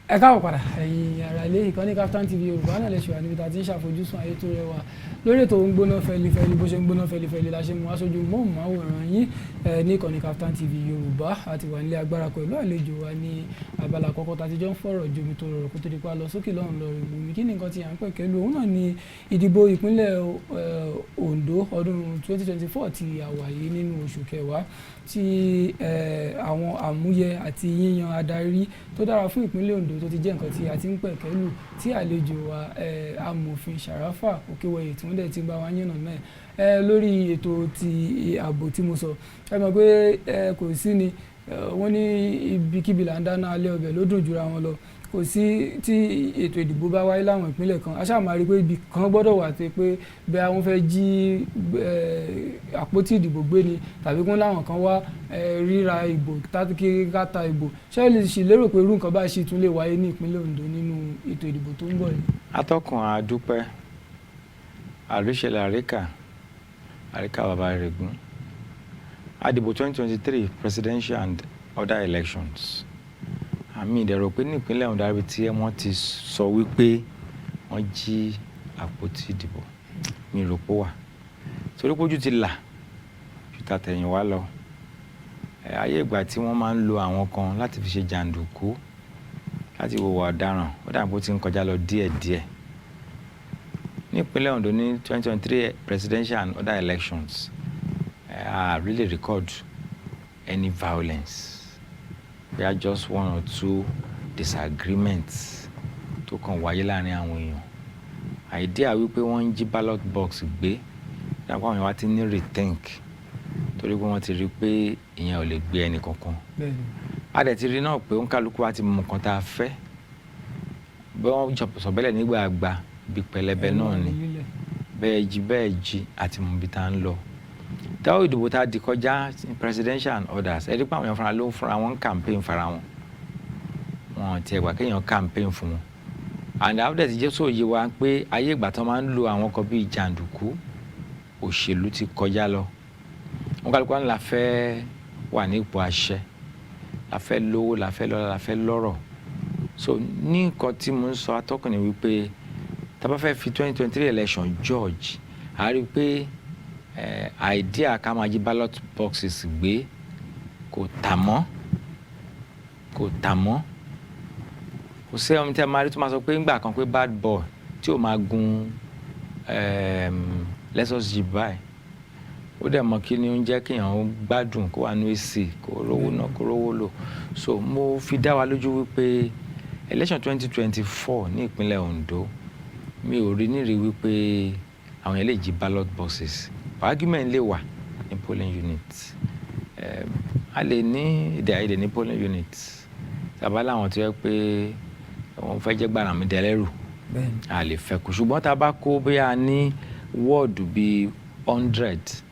Ẹ káàbọ̀ padà, ẹ̀yin ará ilé ìkànnì. Ìkànnì Kaftan TV Yorùbá náà lè ṣe wà níbi tá a ti ń ṣàfojúsùn ayé tó rẹwà lórí ètò ń gbóná fẹlifẹli. Bó ṣe ń gbóná fẹlifẹli la ṣe mú aṣojú móhùnmáwòrán yín ní ìkànnì Kaftan TV Yorùbá. Àti wà nílé agbára pẹ̀lú àlejò wa ní abala àkọ́kọ́ tá a ti jọ ń fọ̀rọ̀ jomi tó rọrọ̀ kó tó di pa lọ sókè lọ́hùn lọ rí bomi. Kí ni nǹkan tí à ń pẹ̀kẹ́ lu òun náà ni ìdìbò ìpínlẹ̀ Ondo ọdún 2024 tí a wà yìí nínú oṣù kẹwàá, tí àwọn àmúyẹ àti yíyan adarí tó dára fún ìpínlẹ̀ Ondo tó ti jẹ́ nǹkan tí a ti ń pẹ̀kẹ́ lù, tí àlejò wa, amòfin Sharafa Òkèwọ̀yè, tí wọ́n dẹ̀ ti bá wa yànnà náà lórí ètò ti ààbò tí mo sọ. Ẹ mọ̀ pé kò sí ni wọ́n ní ibikíbi là ń dáná alẹ́, ọbẹ̀ ló dùn jura wọn lọ. Kò sí tí ètò ìdìbò bá wáyé láwọn ìpínlẹ̀ kan, a ṣáà máa rí i pé ibì kan gbọ́dọ̀ wà tó pé bẹ́ẹ̀ wọ́n fẹ́ jí àpótí ìdìbò gbé ni, tàbí kún láwọn kan wá ríra ìbò kí ká ta ìbò. Ṣé ẹ lè ṣì lérò pé irú nǹkan báyìí ṣì tún lè wáyé ní ìpínlẹ̀ Ondo nínú ètò ìdìbò tó ń bọ̀ yìí? Atọ́kùn, àdúpẹ́ àríṣẹlẹ̀ àríkà àríkà bàbá rẹ̀gùn. Àdìbò 2023 presidential and other elections, àmì ìdẹ̀rọ̀ pé ní ìpínlẹ̀ Ondo àbí tí wọ́n ti sọ wípé wọ́n jí àpótí ìdìbò, mi rò pé wà, torí pé ojú ti là ju tàtẹ̀yìnwá lọ. Ayé ìgbà tí wọ́n máa ń lo àwọn kan láti fi ṣe jàǹdùkú, láti hùwà ọ̀daràn, ó dàbí ó ti ń kọjá lọ díẹ̀díẹ̀. Ní ìpínlẹ̀ Ondo ní 2023 presidential and other elections, I really record any violence. We had just one or two disagreements tó kàn wáyé láàrin àwọn èèyàn. Idea wípé wọ́n ń jí ballot box gbé, dàpọ̀ àwọn èèyàn wá ti ní rethink, torí pé wọ́n ti rí i pé ìyẹn ò lè gbé ẹnì kankan. A dẹ̀ ti rí náà pé òǹkálukú wa ti mọ nǹkan tá a fẹ́. Bí wọ́n sọ̀bẹ́lẹ̀ nígbà àgbà bí pẹlẹbẹ náà ni, bẹ́ẹ̀ jí bẹ́ẹ̀ jí àti mọ̀ bí tá à ń lọ. Táwọn ìdìbò tá a di kọjá, presidential and others, ẹ rí pé àwọn èèyàn fúnra ló ń fúnra wọn campaign fara wọn, wọn tiẹ̀ gbà kéèyàn campaign fún wọn. And àwọn dẹ̀ ti jẹ́ sóye wa pé ayé ìgbà tó máa ń lo àwọn kan bíi jàǹdùkú òṣèlú ti kọjá lọ. Wọn kálukú wọn la fẹ́ wà ní ipò àṣẹ, la fẹ́ lówó, la fẹ́ lọ́lá, la fẹ́ lọ́rọ̀. So ní nǹkan tí mo ń sọ, atọ́kùn, ni wípé tá a bá fẹ́ fi 2023 election judge, a rí i pé idea ká máa jí ballot boxes gbé kò tà mọ́, kò tà mọ́. Kò sí ọmọ tí a máa rí tó máa sọ pé ńgbà kan pé bad boy tí ò máa gun Lexus Jeep báyìí. Ó dẹ̀ mọ̀ kí ni ó ń jẹ́ kéèyàn gbádùn, kó wà ní AC, kó rówó ná, kó rówó lò. So mo fi dá wa lójú wípé election 2024 ní ìpínlẹ̀ Ondo, mi ò rí nírí wípé àwọn yẹn lè jí ballot boxes. Argument lè wà ní polling unit, a lè ní èdè àìyedè ní polling unit, tàbá láwọn tó yẹ pé wọ́n fẹ́ jẹ́ gbàrà mi dẹ́lẹ́rù, a lè fẹ́ kó. Ṣùgbọ́n tá a bá kó bóyá ní wọ́ọ̀dù bíi 100,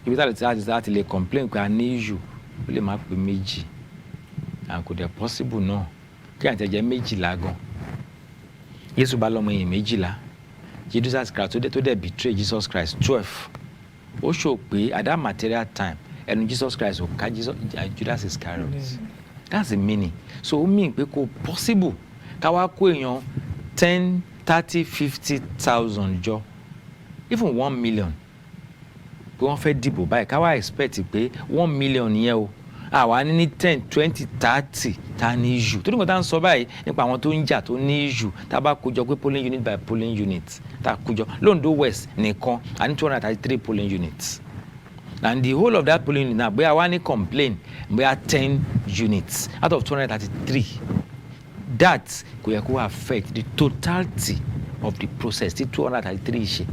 ibi tá a lè ti lè complain pé a ní issue, ó lè má pé méjì, and kò dẹ̀ possible náà kí àtẹ̀jẹ́ 12 gan. Jésù bá lọ́mọ èèyàn 12, Jesus Christ tó dẹ̀ betray Jesus Christ 12, ó sọ pé at that material time ẹnu Jesus Christ ò ká Judas Iscariot. That's the meaning. So ó mean pé kò possible ká wá kó èèyàn 10, 30, 50,000 jọ, even 1 million, pé wọ́n fẹ́ dìbò báyìí, ká wá expect pé 1 million yẹn o, àwa ní 10, 20, 30 tá a ní issue. Torí nǹkan tá à ń sọ báyìí nípa àwọn tó ń jà tó ní issue, tá a bá kó jọ pé polling unit by polling unit tá a kó jọ, l'Ondo West nìkan, a ní 233 polling units, and the whole of that polling unit now, bóyá wá ní complain bóyá 10 units out of 233, that kò yẹ kó affect the totality of the process tí 233 ṣe.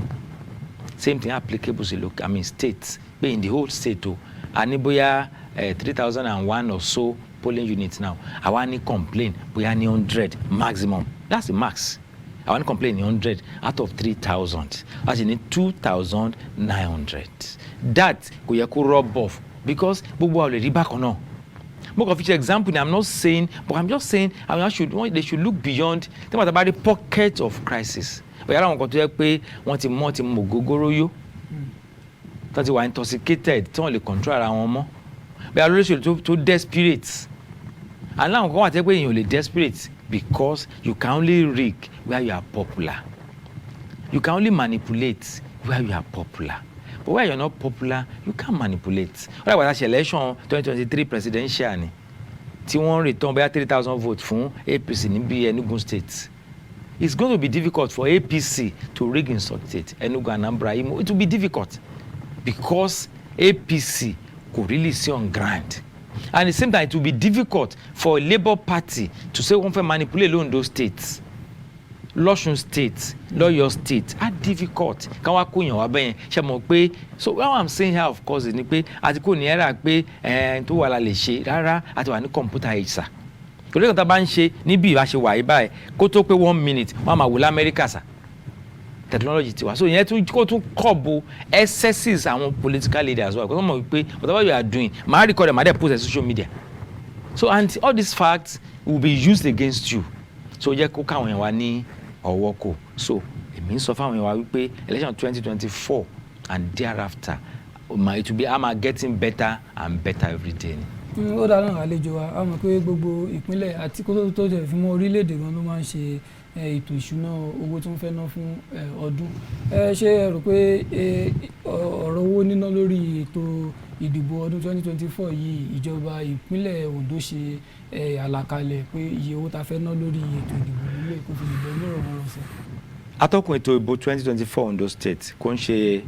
Same thing applicable to local, I mean state, pé in the whole state o, a ní bóyá 3,001 or so polling units now, àwa ní complain bóyá ní 100 maximum, that's the max. Àwa ní complain ní 100 out of 3,000, a sì ní 2,900. That kò yẹ kó rub off, because gbogbo wa ò lè rí bákan náà. Mo kàn fi ṣe example ni. I'm not saying, but I'm just saying àwọn should, they should look beyond tí wọ́n ti bá rí pocket of crisis, bóyá àwọn kan tó yẹ pé wọ́n ti mọ ògógóró yó, tó ti wà intoxicated, tí wọ́n lè control ara wọn mọ́, bóyá olóṣèlú tó desperate, and láwọn kan wà tẹ́ pé èèyàn ò lè desperate. Because you can only rig where you are popular. You can only manipulate where you are popular, but where you are not popular, you can't manipulate. Wọ́n dàgbà ṣe election 2023 presidential ni tí wọ́n return bóyá 3,000 votes fún APC níbi Enugu State. It's going to be difficult for APC to rig in such state, Enugu, Anambra, Imo. It will be difficult because APC kò really see on ground, and at the same time, it will be difficult for a Labour Party to say wọ́n fẹ́ manipulate l'Ondo State, l'Ọ́ṣun State, l'Ọ́yọ́ State. Á difficult ká wá kó yàn wá bẹ́yẹn ṣe mọ̀ pé. So what I'm saying here, of course, ni pé àti kò ní era pé ẹ̀ẹ́n tó wà la lè ṣe rárá, àti wà ní computer age sir. Torí kan tá a bá ń ṣe níbi ìbá ṣe wà yí báyìí, kó tó pé one minute, wọ́n á máa wò l'Amẹ́ríkà sà. Technology tiwa, so ìyẹn tún kó tún curb excesses àwọn political leaders wa, because wọ́n mọ̀ wípé whatever you are doing, màá record ẹ̀, màá dẹ̀ post ẹ̀ social media. So, and all these facts will be used against you. So jẹ́ kó káwọn yẹn wá ní ọwọ́ kò. So èmi ń sọ fáwọn yẹn wá wípé election 2024 and thereafter, it will be ama getting better and better every day ni. Ó dáa náà, àlejò wa. A mọ̀ pé gbogbo ìpínlẹ̀ àti kó tó tẹ̀ fi mọ́ orílẹ̀-èdè gan ló máa ń ṣe ètò ìṣúná owó tó ń fẹ́ ná fún ọdún. Ṣé ẹ rò pé ọ̀rọ̀ owó níná lórí ètò ìdìbò ọdún 2024 yìí, ìjọba ìpínlẹ̀ Ondo ṣe àlàkalẹ̀ pé iye owó ta fẹ́ ná lórí ètò ìdìbò nílé kó fi lè lọ nírọ̀wọ́rọ̀sẹ̀? Atọ́kùn, ètò ìbò 2024 Ondo State kò ń ṣe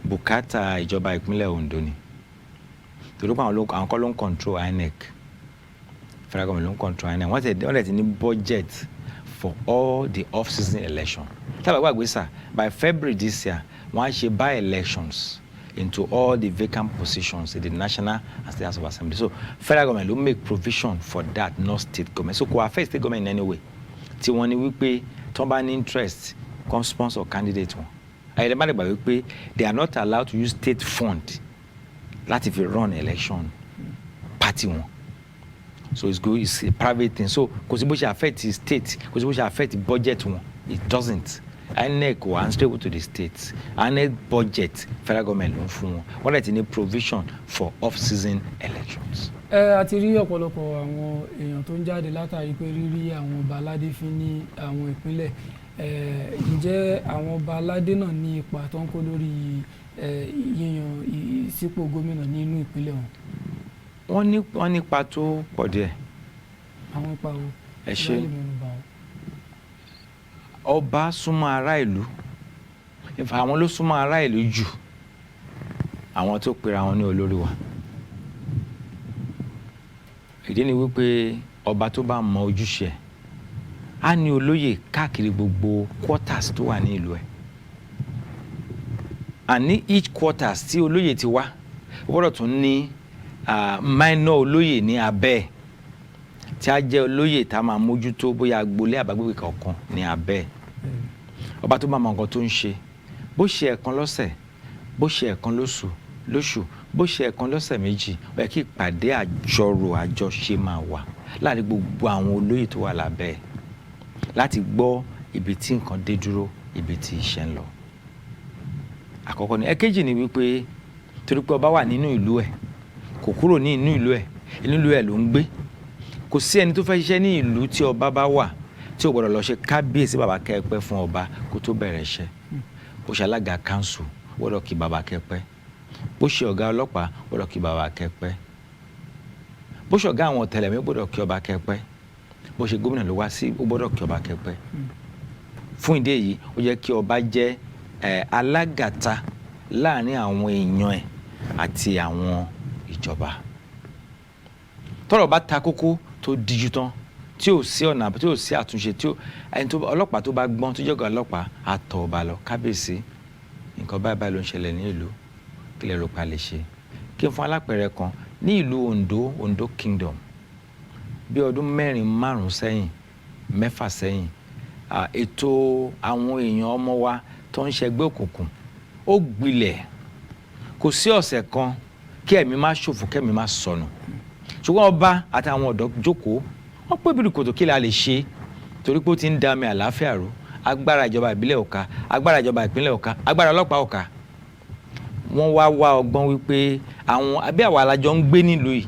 bùkátà ìjọba ìpínlẹ̀ Ondo ni, torí pé àwọn kọ́ ló ń control INEC. Federal government ló ń control INEC. Wọ́n ti ní budget for all the off-season election. Tábà gbàgbé sà, by February this year, wọ́n á ṣe by-elections into all the vacant positions in the National and State House of Assembly. So federal government ló make provision for that, not state government. So kò affect state government in any way. Tí wọ́n ní wípé tí wọ́n bá ní interest, come sponsor candidate wọn. Ayẹyẹ má lè gbà wípé they are not allowed to use state fund láti fi run election party wọn. So it's good, it's a private thing. So kò sí bó ṣe affect the state, kò sí bó ṣe affect budget wọn. It doesn't. INEC wà answerable to the state. INEC budget, federal government ló ń fún wọn. Wọ́n dẹ̀ ti ní provision for off-season elections. Ẹ a ti rí ọ̀pọ̀lọpọ̀ àwọn èèyàn tó ń jáde látàrí pé rírí àwọn ọba aládé fín ní àwọn ìpínlẹ̀. Ǹjẹ́ àwọn ọba aládé náà ní ipa tó ń kó lórí yíyan sípò gómìnà nínú ìpínlẹ̀ wọn? Wọ́n nípa tó pọ̀ díẹ̀. Àwọn ipa wo? Ẹ Ẹ ṣe. bá lè mẹ́nu bà wọ́n. Ọba súnmọ́ ará ìlú. In fact, àwọn ló súnmọ́ ará ìlú jù, àwọn tó pera wọn ní olórí wa. Ìdí ni wípé ọba tó bá mọ ojúṣe ẹ̀ á ní olóyè káàkiri gbogbo quarters tó wà ní ìlú ẹ̀, and ní each quarters tí olóyè ti wá, ó gbọ́dọ̀ tún ní minor olóyè ní abẹ́ ẹ̀, tí a jẹ́ olóyè tá a máa mójútó bóyá agboolé àbágbègbè kọ̀ọ̀kan ní abẹ́ ẹ̀. Ọba tó bá mọ nǹkan tó ń ṣe, bó ṣe ẹ̀kan lọ́sẹ̀, bó ṣe ẹ̀kan lóṣù, bó ṣe ẹ̀kan lọ́sẹ̀ 2, ó yẹ kí ìpàdé àjọrò àjọṣe máa wà láàrin gbogbo àwọn olóyè tó wà lábẹ́ ẹ̀ láti gbọ́ ibi tí nǹkan dé dúró, ibi tí iṣẹ́ ń lọ. Àkọ́kọ́ ni. Ẹ̀kejì ni wípé torí pé ọba wà nínú ìlú ẹ̀, kò kúrò ní inú ìlú ẹ̀, inú ìlú ẹ̀ ló ń gbé. Kò sí ẹni tó fẹ́ ṣiṣẹ́ ní ìlú tí ọba bá wà tí ò gbọ́dọ̀ lọ ṣe kábíyèsí, bàbá kẹ́pẹ́ fún ọba kó tó bẹ̀rẹ̀ iṣẹ́. Bó ṣe alága council, gbọ́dọ̀ kí bàbá kẹ́pẹ́. Bó ṣe ọ̀gá ọlọ́pàá, gbọ́dọ̀ kí bàbá kẹ́pẹ́. Bó ṣe ọ̀gá àwọn ọ̀tẹlẹ̀múyẹ́, gbọ́dọ̀ kí ọba kẹ́pẹ́. Bó ṣe gómìnà ló wá sí, ó gbọ́dọ̀ kí ọba kẹ́pẹ́. Fún ìdí èyí, ó jẹ́ kí ọba jẹ́ alágàta láàrin àwọn èèyàn ẹ̀ àti àwọn ìjọba. Tọ́rọ̀ bá ta kókó tó díjú tán, tí ò sí ọ̀nà, tí ò sí àtúnṣe, tí ò ẹni tó ọlọ́pàá tó bá gbọ́n, tó jẹ́ ọ̀gá ọlọ́pàá, á tọ̀ ọba lọ: "Kábíyèsí, nǹkan báyìí báyìí ló ń ṣẹlẹ̀ ní ìlú, kí lẹ rò pa lè ṣe?" Kí n fún alápẹ̀rẹ̀ kan ní ìlú Ondo, Ondo Kingdom, bí ọdún 4, 5 sẹ́yìn, 6 sẹ́yìn, ètò àwọn èèyàn ọmọ wa tó ń ṣẹgbẹ́ òkùnkùn ó gbilẹ̀. Kò sí ọ̀sẹ̀ kan kí ẹ̀mí má ṣòfò, kẹ́mí má sọnù. Ṣùgbọ́n ọba àtàwọn ọ̀dọ́ jókòó, wọ́n pé bíi kòtò, kí la lè ṣe, torí pé ó ti ń da omi àlàáfíà rú. Agbára ìjọba ìbílẹ̀ ò ká, agbára ìjọba ìpínlẹ̀ ò ká, agbára ọlọ́pàá ò ká. Wọ́n wá wá ọgbọ́n wípé àwọn àbí àwa alájọ ń gbé nílùú yìí,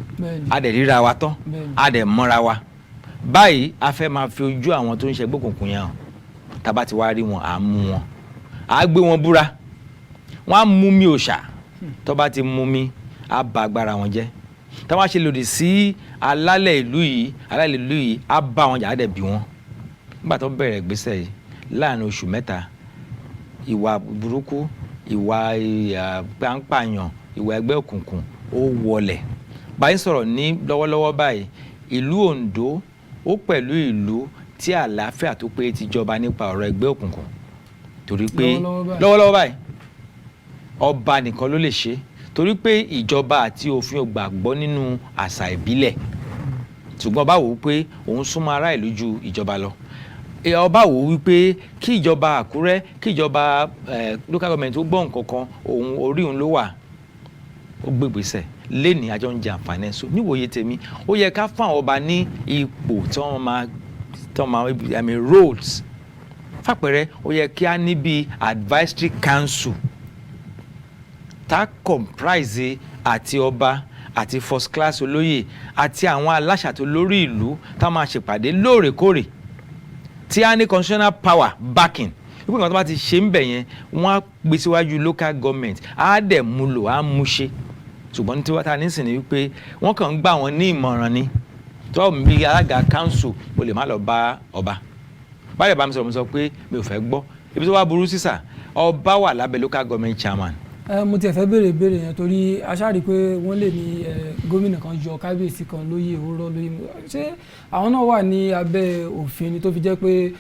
a dẹ̀ ríra wa tán, a dẹ̀ mọ́ra wa. Báyìí, a fẹ́ máa fi ojú àwọn tó ń ṣẹgbẹ́ òkùnkùn yẹn hàn. Tá bá ti wá rí wọn, à á mú wọn, à á gbé wọn búra, wọ́n á mú mi òòṣà. Tó bá ti mú mi, á bà agbára wọn jẹ́. Tá wọ́n á ṣe lòdì sí alálẹ̀ ìlú yìí, alálẹ̀ ìlú yìí á bá wọn jà, á dẹ̀ bí wọn. Nígbà tó bẹ̀rẹ̀ ìgbésẹ̀ yìí, láàrin oṣù 3, ìwà burúkú, ìwà pàǹpàyàn, ìwà ẹgbẹ́ òkùnkùn, ó wọlẹ̀. Báyìí sọ̀rọ̀ ní lọ́wọ́lọ́wọ́ báyìí, ìlú Oǹdó ó pẹ̀lú ìlú tí àlàáfíà tó pé ti jọba nípa ọ̀rọ̀ ẹgbẹ́ òkùnkùn, torí pé Lọ́wọ́lọ́wọ́ báyìí. Lọ́wọ́lọ́wọ́ báyìí, ọba nìkan ló lè ṣe, torí pé ìjọba àti òfin ò gbàgbọ́ nínú àṣà ìbílẹ̀. Ṣùgbọ́n ọba wò ó pé òun súnmọ́ ará ìlú ju ìjọba lọ. Ọba wò ó wípé kí ìjọba Àkúrẹ́, kí ìjọba local government ó gbọ́ nǹkan kan, òun orí òun ló wà. Ó gbégbèsè lẹ́ni àjọ ń jẹ àǹfààní ẹ̀. So níwòye tèmi, ó yẹ ká fún àwọn ọba ní ipò tí wọ́n máa, I mean, roles. Fàpẹẹrẹ, ó yẹ kí á ní bí advisory council tá comprise àti ọba àti first class olóyè àti àwọn aláṣà tó lórí ìlú, tá máa ṣèpàdé lóòrèkóòrè, tí a ní constitutional power backing, wípé nǹkan tó bá ti ṣe ń bẹ̀ yẹn, wọ́n á gbé síwájú local government, á dẹ̀ mú lò, á mú ṣe. Ṣùgbọ́n ní tiwa ta nísìnyí ni wípé wọ́n kàn ń gbà wọ́n ní ìmọ̀ràn ni. Tó bá bí alága council, mo lè má lọ bá ọba báyọ̀ bá mi sọ̀rọ̀, mo sọ pé mi ò fẹ́ gbọ́. Ibi tó wá burú sísà, ọba wà lábẹ́ local government chairman. Ẹ mo tiẹ̀ fẹ́ béèrè ìbéèrè yẹn, torí a ṣáà rí i pé wọ́n lè ní gómìnà kan yọ kábíyèsí kan lóyè, òwúrọ̀ lóyè. Ṣé àwọn náà wà ní abẹ́ òfin ni tó fi jẹ́ pé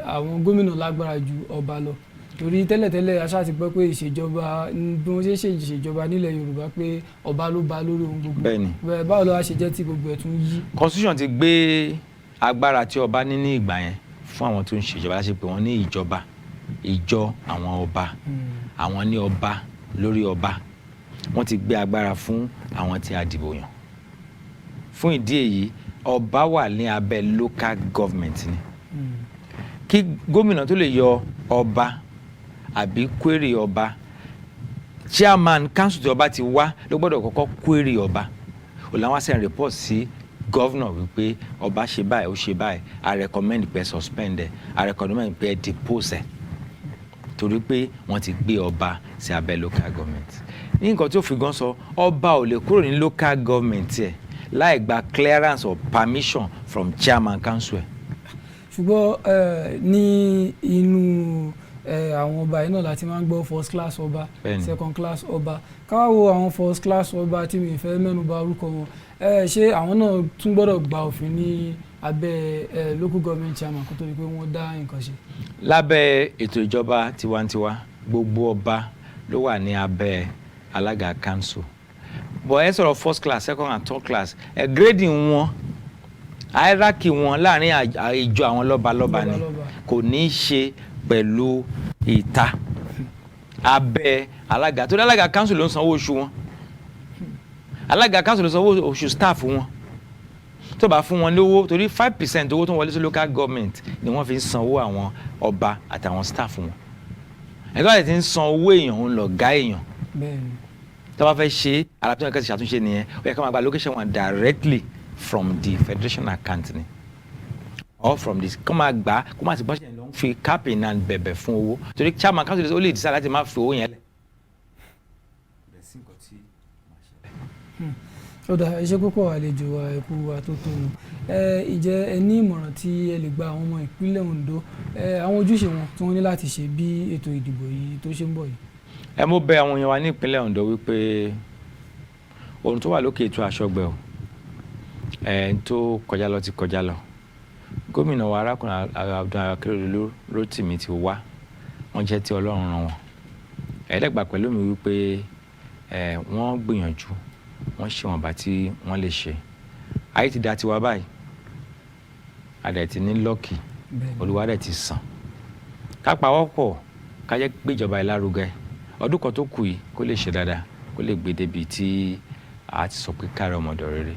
àwọn gómìnà lágbára ju ọba lọ? Torí tẹ́lẹ̀tẹ́lẹ̀, a ṣáà ti gbọ́ pé ìṣèjọba, bí wọ́n ṣe ń ṣe ìṣèjọba nílẹ̀ Yorùbá, pé ọba ló ba lórí ohun gbogbo. Bẹ́ẹ̀ni. Bẹ́ẹ̀, báwo ló wá ṣe jẹ́ tí gbogbo ẹ̀ tún yí? Constitution ti gbé agbára tí ọba ní ní ìgbà yẹn fún àwọn tó ń ṣèjọba, láti pè wọ́n ní ìjọba, ìjọ àwọn ọba. Àwọn ní ọba lórí ọba. Wọ́n ti gbé agbára fún àwọn tí a dìbò yàn. Fún ìdí èyí, ọba wà ní abẹ́ local government ni. Kí gómìnà tó lè yọ ọba àbí query ọba, chairman council tí ọba ti wá ló gbọ́dọ̀ kọ́kọ́ query ọba. Òlàwọn send report sí governor wípé ọba ṣe báyìí, ó ṣe báyìí, I recommend pé suspend ẹ, I recommend pé depose ẹ, torí pé wọ́n ti gbé ọba sí abẹ́ local government. Ní nǹkan tí òfin gan sọ, ọba ò lè kúrò ní local government ẹ̀ láì gba clearance or permission from chairman council ẹ̀. Ṣùgbọ́n ní inú àwọn ọba yìí náà láti máa ń gbọ́ first class ọba, second class ọba. Ká wá wo àwọn first class ọba tí mi fẹ́ mẹ́nu bà orúkọ wọn, ṣé àwọn náà tún gbọ́dọ̀ gba òfin ní abẹ́ local government chairman kó tó di pé wọ́n dá nǹkan ṣe? Lábẹ́ ètò ìjọba tiwantiwa, gbogbo ọba ló wà ní abẹ́ alága council. But ẹ sọ̀rọ̀ first class, second and third class, ẹ grading wọn, hierarchy wọn láàrin ìjọ àwọn lọ́balọ́ba ni. Lọ́balọ́ba. Kò ní í ṣe pẹ̀lú ìta abẹ́ alága, torí alága council ló ń sanwó oṣù wọn, alága council ló ń sanwó oṣù staff wọn. Tó bá fún wọn lówó, torí 5% owó tó ń wọlé sí local government ni wọ́n fi ń sanwó àwọn ọba àtàwọn staff wọn. Ẹ̀ka àti ti ń san owó èèyàn, ń lọ gá èèyàn. Tó bá fẹ́ ṣe alábíyàn kẹ́sì ṣàtúnṣe nìyẹn. Ó yẹ ká máa gba allocation wọn directly from the federation account ni, or from the kó máa gbà, kó máa ti bọ́ ṣe lọ ń fi cap in hand bẹ̀bẹ̀ fún owó, torí chairman council ó lè decide láti má fi owó yẹn lẹ̀. Bẹ̀ sí nǹkan tí màá ṣe. Ó dà, ẹ ṣé púpọ̀, àlejò wa, ẹ kú àtótónu. Ẹ ìjẹ́ ẹ ní ìmọ̀ràn tí ẹ lè gba àwọn ọmọ ìpínlẹ̀ Ondo, àwọn ojúṣe wọn tí wọ́n ní láti ṣe bí ètò ìdìbò yìí tó ṣe ń bọ̀ yìí? Ẹ mú bẹ̀ àwọn èèyàn wa ní ìpínlẹ̀ Ondo wípé ohun tó wà lókè ètò àṣọgbẹ o, ẹ ń tó kọjá lọ ti kọjá lọ. Gómìnà wa, arákùnrin Abdul Akérédolú Rótìmí, ti wá, wọ́n jẹ́ tí Ọlọ́run rán wọn. Ẹ̀ẹ́dẹ́gbà pẹ̀lú mi wípé wọ́n gbìyànjú, wọ́n ṣe wọ̀nba tí wọ́n lè ṣe. Ayé ti da tiwa báyìí, a dẹ̀ ti ní lucky. Olúwa dẹ̀ ti sàn. Ká pawọ́pọ̀, ká jẹ́ gbéjọba yìí lárugẹ. Ọdún kan tó kù yìí, kó lè ṣe dáadáa, kó lè gbé débi tí a ti sọ pé káàárọ̀ ọmọdé rere.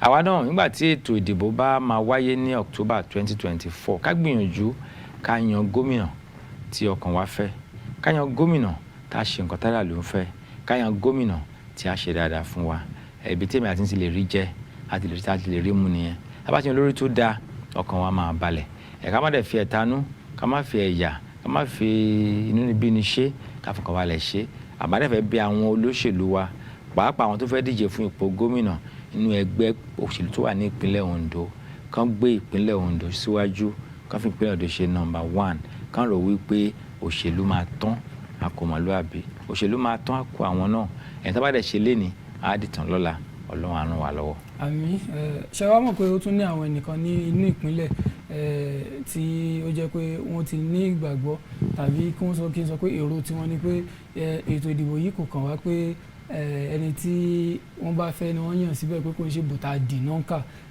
Àwa náà, nígbà tí ètò ìdìbò bá máa wáyé ní October 2024, ká gbìyànjú ká yan gómìnà tí ọkàn wa fẹ́, ká yan gómìnà tá a ṣe nǹkan tára ló ń fẹ́, ká yan gómìnà tí a ṣe dáadáa fún wa. Ibi tèmi àti ti lè rí jẹ àti lè rí tá a ti lè rí mu nìyẹn. Tá bá ti yan olórí tó dáa, ọkàn wa máa balẹ̀. Ẹ̀ ká má dẹ̀ fi ẹ̀tanú, ká má fi ẹ̀yà, ká má fi inúnibíni ṣe, ká fọkàn balẹ̀ ṣe. Àbádẹ́fẹ́ bí àwọn olóṣèlú wa, pàápàá àwọn tó fẹ́ díje fún ipò gómìnà nínú ẹgbẹ́ òṣèlú tó wà ní ìpínlẹ̀ Ondo, kán gbé ìpínlẹ̀ Ondo síwájú, kán fi ìpínlẹ̀ Ondo ṣe number one, kán rò wípé òṣèlú máa tán àkọmọlúàbí, òṣèlú máa tán àkó àwọn náà. Ẹ̀yìn tó bá dẹ̀ ṣe léni, á dìtàn lọ́la. Ọlọ́run á ràn wá lọ́wọ́. Àmín. Ṣé wàá mọ̀ pé ó tún ní àwọn ẹnìkan ní inú ìpínlẹ̀ tí ó jẹ́ pé wọ́n ti ní ìgbàgbọ́, tàbí kí wọ́n sọ, kí n sọ pé èrò tiwọn ni pé ètò ìdìbò yìí kò kàn wá, pé ẹni tí wọ́n bá fẹ́ ni wọ́n yàn síbẹ̀, pé kò ń ṣe bòtá dì náà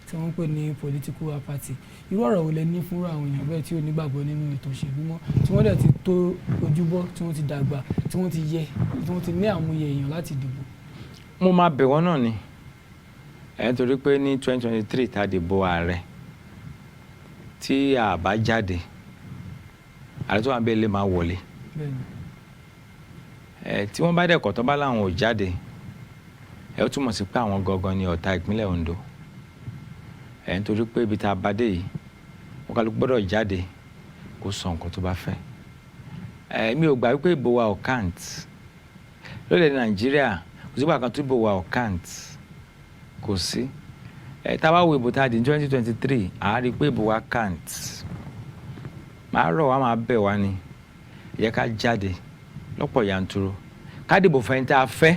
tí wọ́n ń pè ní political apathy? Irú ọ̀rọ̀ wo lẹ ní fúnra àwọn èèyàn bẹ́ẹ̀ tí ò nígbàgbọ́ nínú ètò òṣèlú mọ́, tí wọ́n dẹ̀ ti tó ojúbọ́, tí wọ́n ti dàgbà, tí wọ́n ti yẹ, tí wọ́n ti ní àmúyẹ èèyàn láti dìbò? Mo máa bẹ̀ wọ́n náà ni ẹ̀, nítorí pé ní 2023 tá a dìbò ààrẹ, tí a bá jáde, ààrẹ tó wà bẹ́ẹ̀ lè máa wọlé. Ẹ̀ tí wọ́n bá dẹ̀ kọ̀, tó bá láwọn ò jáde, ẹ̀ ó túmọ̀ sí pé àwọn gangan ni ọ̀tá ìpínlẹ̀ Ondo. Ẹ̀ nítorí pé ibi tá a bá dé yìí, wọ́n kálukú gbọ́dọ̀ jáde kó sọ nǹkan tó bá fẹ́. Ẹ̀ mi ò gbà wípé ìbò wa ò count lórílẹ̀ Nàìjíríà. Kò sígbà kan tó ìbò wa ò count, kò sí. Ẹ̀ tá a bá wo ìbò tá a dì ní 2023, à á rí i pé ìbò wa count. Màá rọ̀ wá, máa bẹ̀ wá ni, ẹ jẹ́ ká jáde lọ́pọ̀ yanturu, ká dìbò fẹ́ni tá a fẹ́.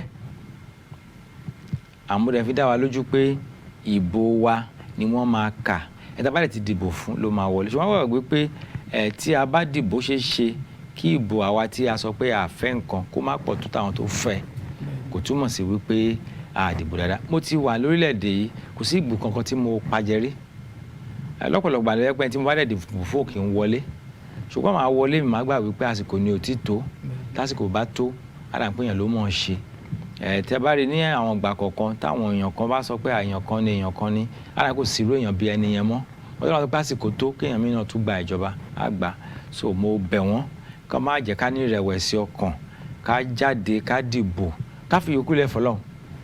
Àmúdẹ̀ fi dá wa lójú pé ìbò wa ni wọ́n máa kà. Ẹ̀ tá a bá dẹ̀ ti dìbò fún ló máa wọlé. Ṣùgbọ́n wọ́n gbàgbé pé ẹ̀ tí a bá dìbò, ṣe é ṣe kí ìbò àwa tí a sọ pé a fẹ́ nǹkan kó má pọ̀ tó táwọn tó fẹ́. Kò túmọ̀ sí wípé a dìbò dáadáa. Mo ti wà lórílẹ̀‐èdè yìí, kò sí ìbò kankan tí mo pajẹ rí. Lọ́pọ̀lọpọ̀ àlẹ́ pẹ́ tí mo bá dẹ̀ dìbò fún òkè ń wọlé, ṣùgbọ́n màá wọlé mi, màá gbà wípé àsìkò ni ò tí tó. Tásìkò bá tó, àdàpéyàn ló mọ̀ ọ́n ṣe. Ẹ tẹ́ bá rí ní àwọn ìgbà kọ̀ọ̀kan táwọn èèyàn kan bá sọ pé èèyàn kan ni, èèyàn kan ni, àdà kò sí irú èèyàn bí ẹni yẹn mọ́. Wọ́n tó wọ́n sọ pé àsìkò tó kéèyàn mìíràn tún gba ìjọba, á gbà. So mo bẹ̀ wọ́n ká má jẹ́ ká ní ìrẹ̀wẹ̀sì ọkàn, ká jáde, ká dìbò, ká fi yòókù lẹ̀ fọlọ́run.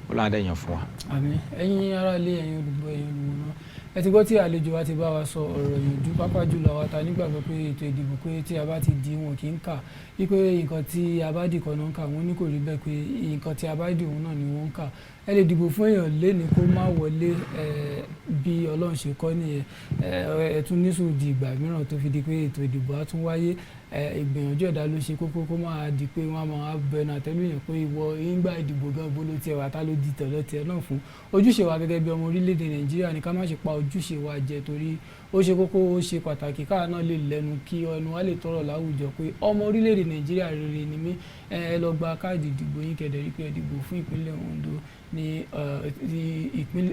Ọlọ́run á dẹ̀ yàn fún wa. Àmín. Ẹ̀yin ará ilé, ẹ̀yin olùgbọ́, ẹ̀yin olùwòran, ẹ ti gbọ́ tí àlejò wa ti bá wa sọ ọ̀rọ̀ ìyànjú, pápá jùlọ àwa ta nígbàgbọ́ pé ètò ìdìbò, pé tí a bá ti di wọn kì í kà, wípé nǹkan tí a bá dì kan náà ń kà. Wọ́n ní kò rí bẹ́ẹ̀, pé nǹkan tí a bá dì òun náà ni wọ́n ń kà. Ẹ lè dìbò fún èèyàn léni kó má wọlé, bí Ọlọ́run ṣe kọ́ nìyẹn. Ẹ tún ní sùúrù di ìgbà mìíràn tó fi di pé ètò ìdìbò á tún wáyé. Ìgbìyànjú ẹ̀dá ló ṣe kókó. Kó máa di pé wọ́n á máa bẹnu àtẹ́lù èèyàn pé ìwọ ìgbà ìdìbò gan bó ló tiẹ̀ wá, tá ló di tọ̀dọ̀ tiẹ̀ náà fún. Ojúṣe wa gẹ́gẹ́ bí ọmọ orílẹ̀-èdè Nàìjíríà ni ká má ṣe pa ojúṣe wa jẹ, torí ó ṣe kókó, ó ṣe pàtàkì káà náà lè lẹ́nu, kí ẹnu wa lè tọrọ láwùjọ pé ọmọ orílẹ̀-èdè Nàìjíríà rere ni mí. Ẹ lọ gba káàdì ìdìbò yín, kẹ̀dẹ̀ rí pé ẹ dìbò fún ìpínlẹ̀ Ondo ní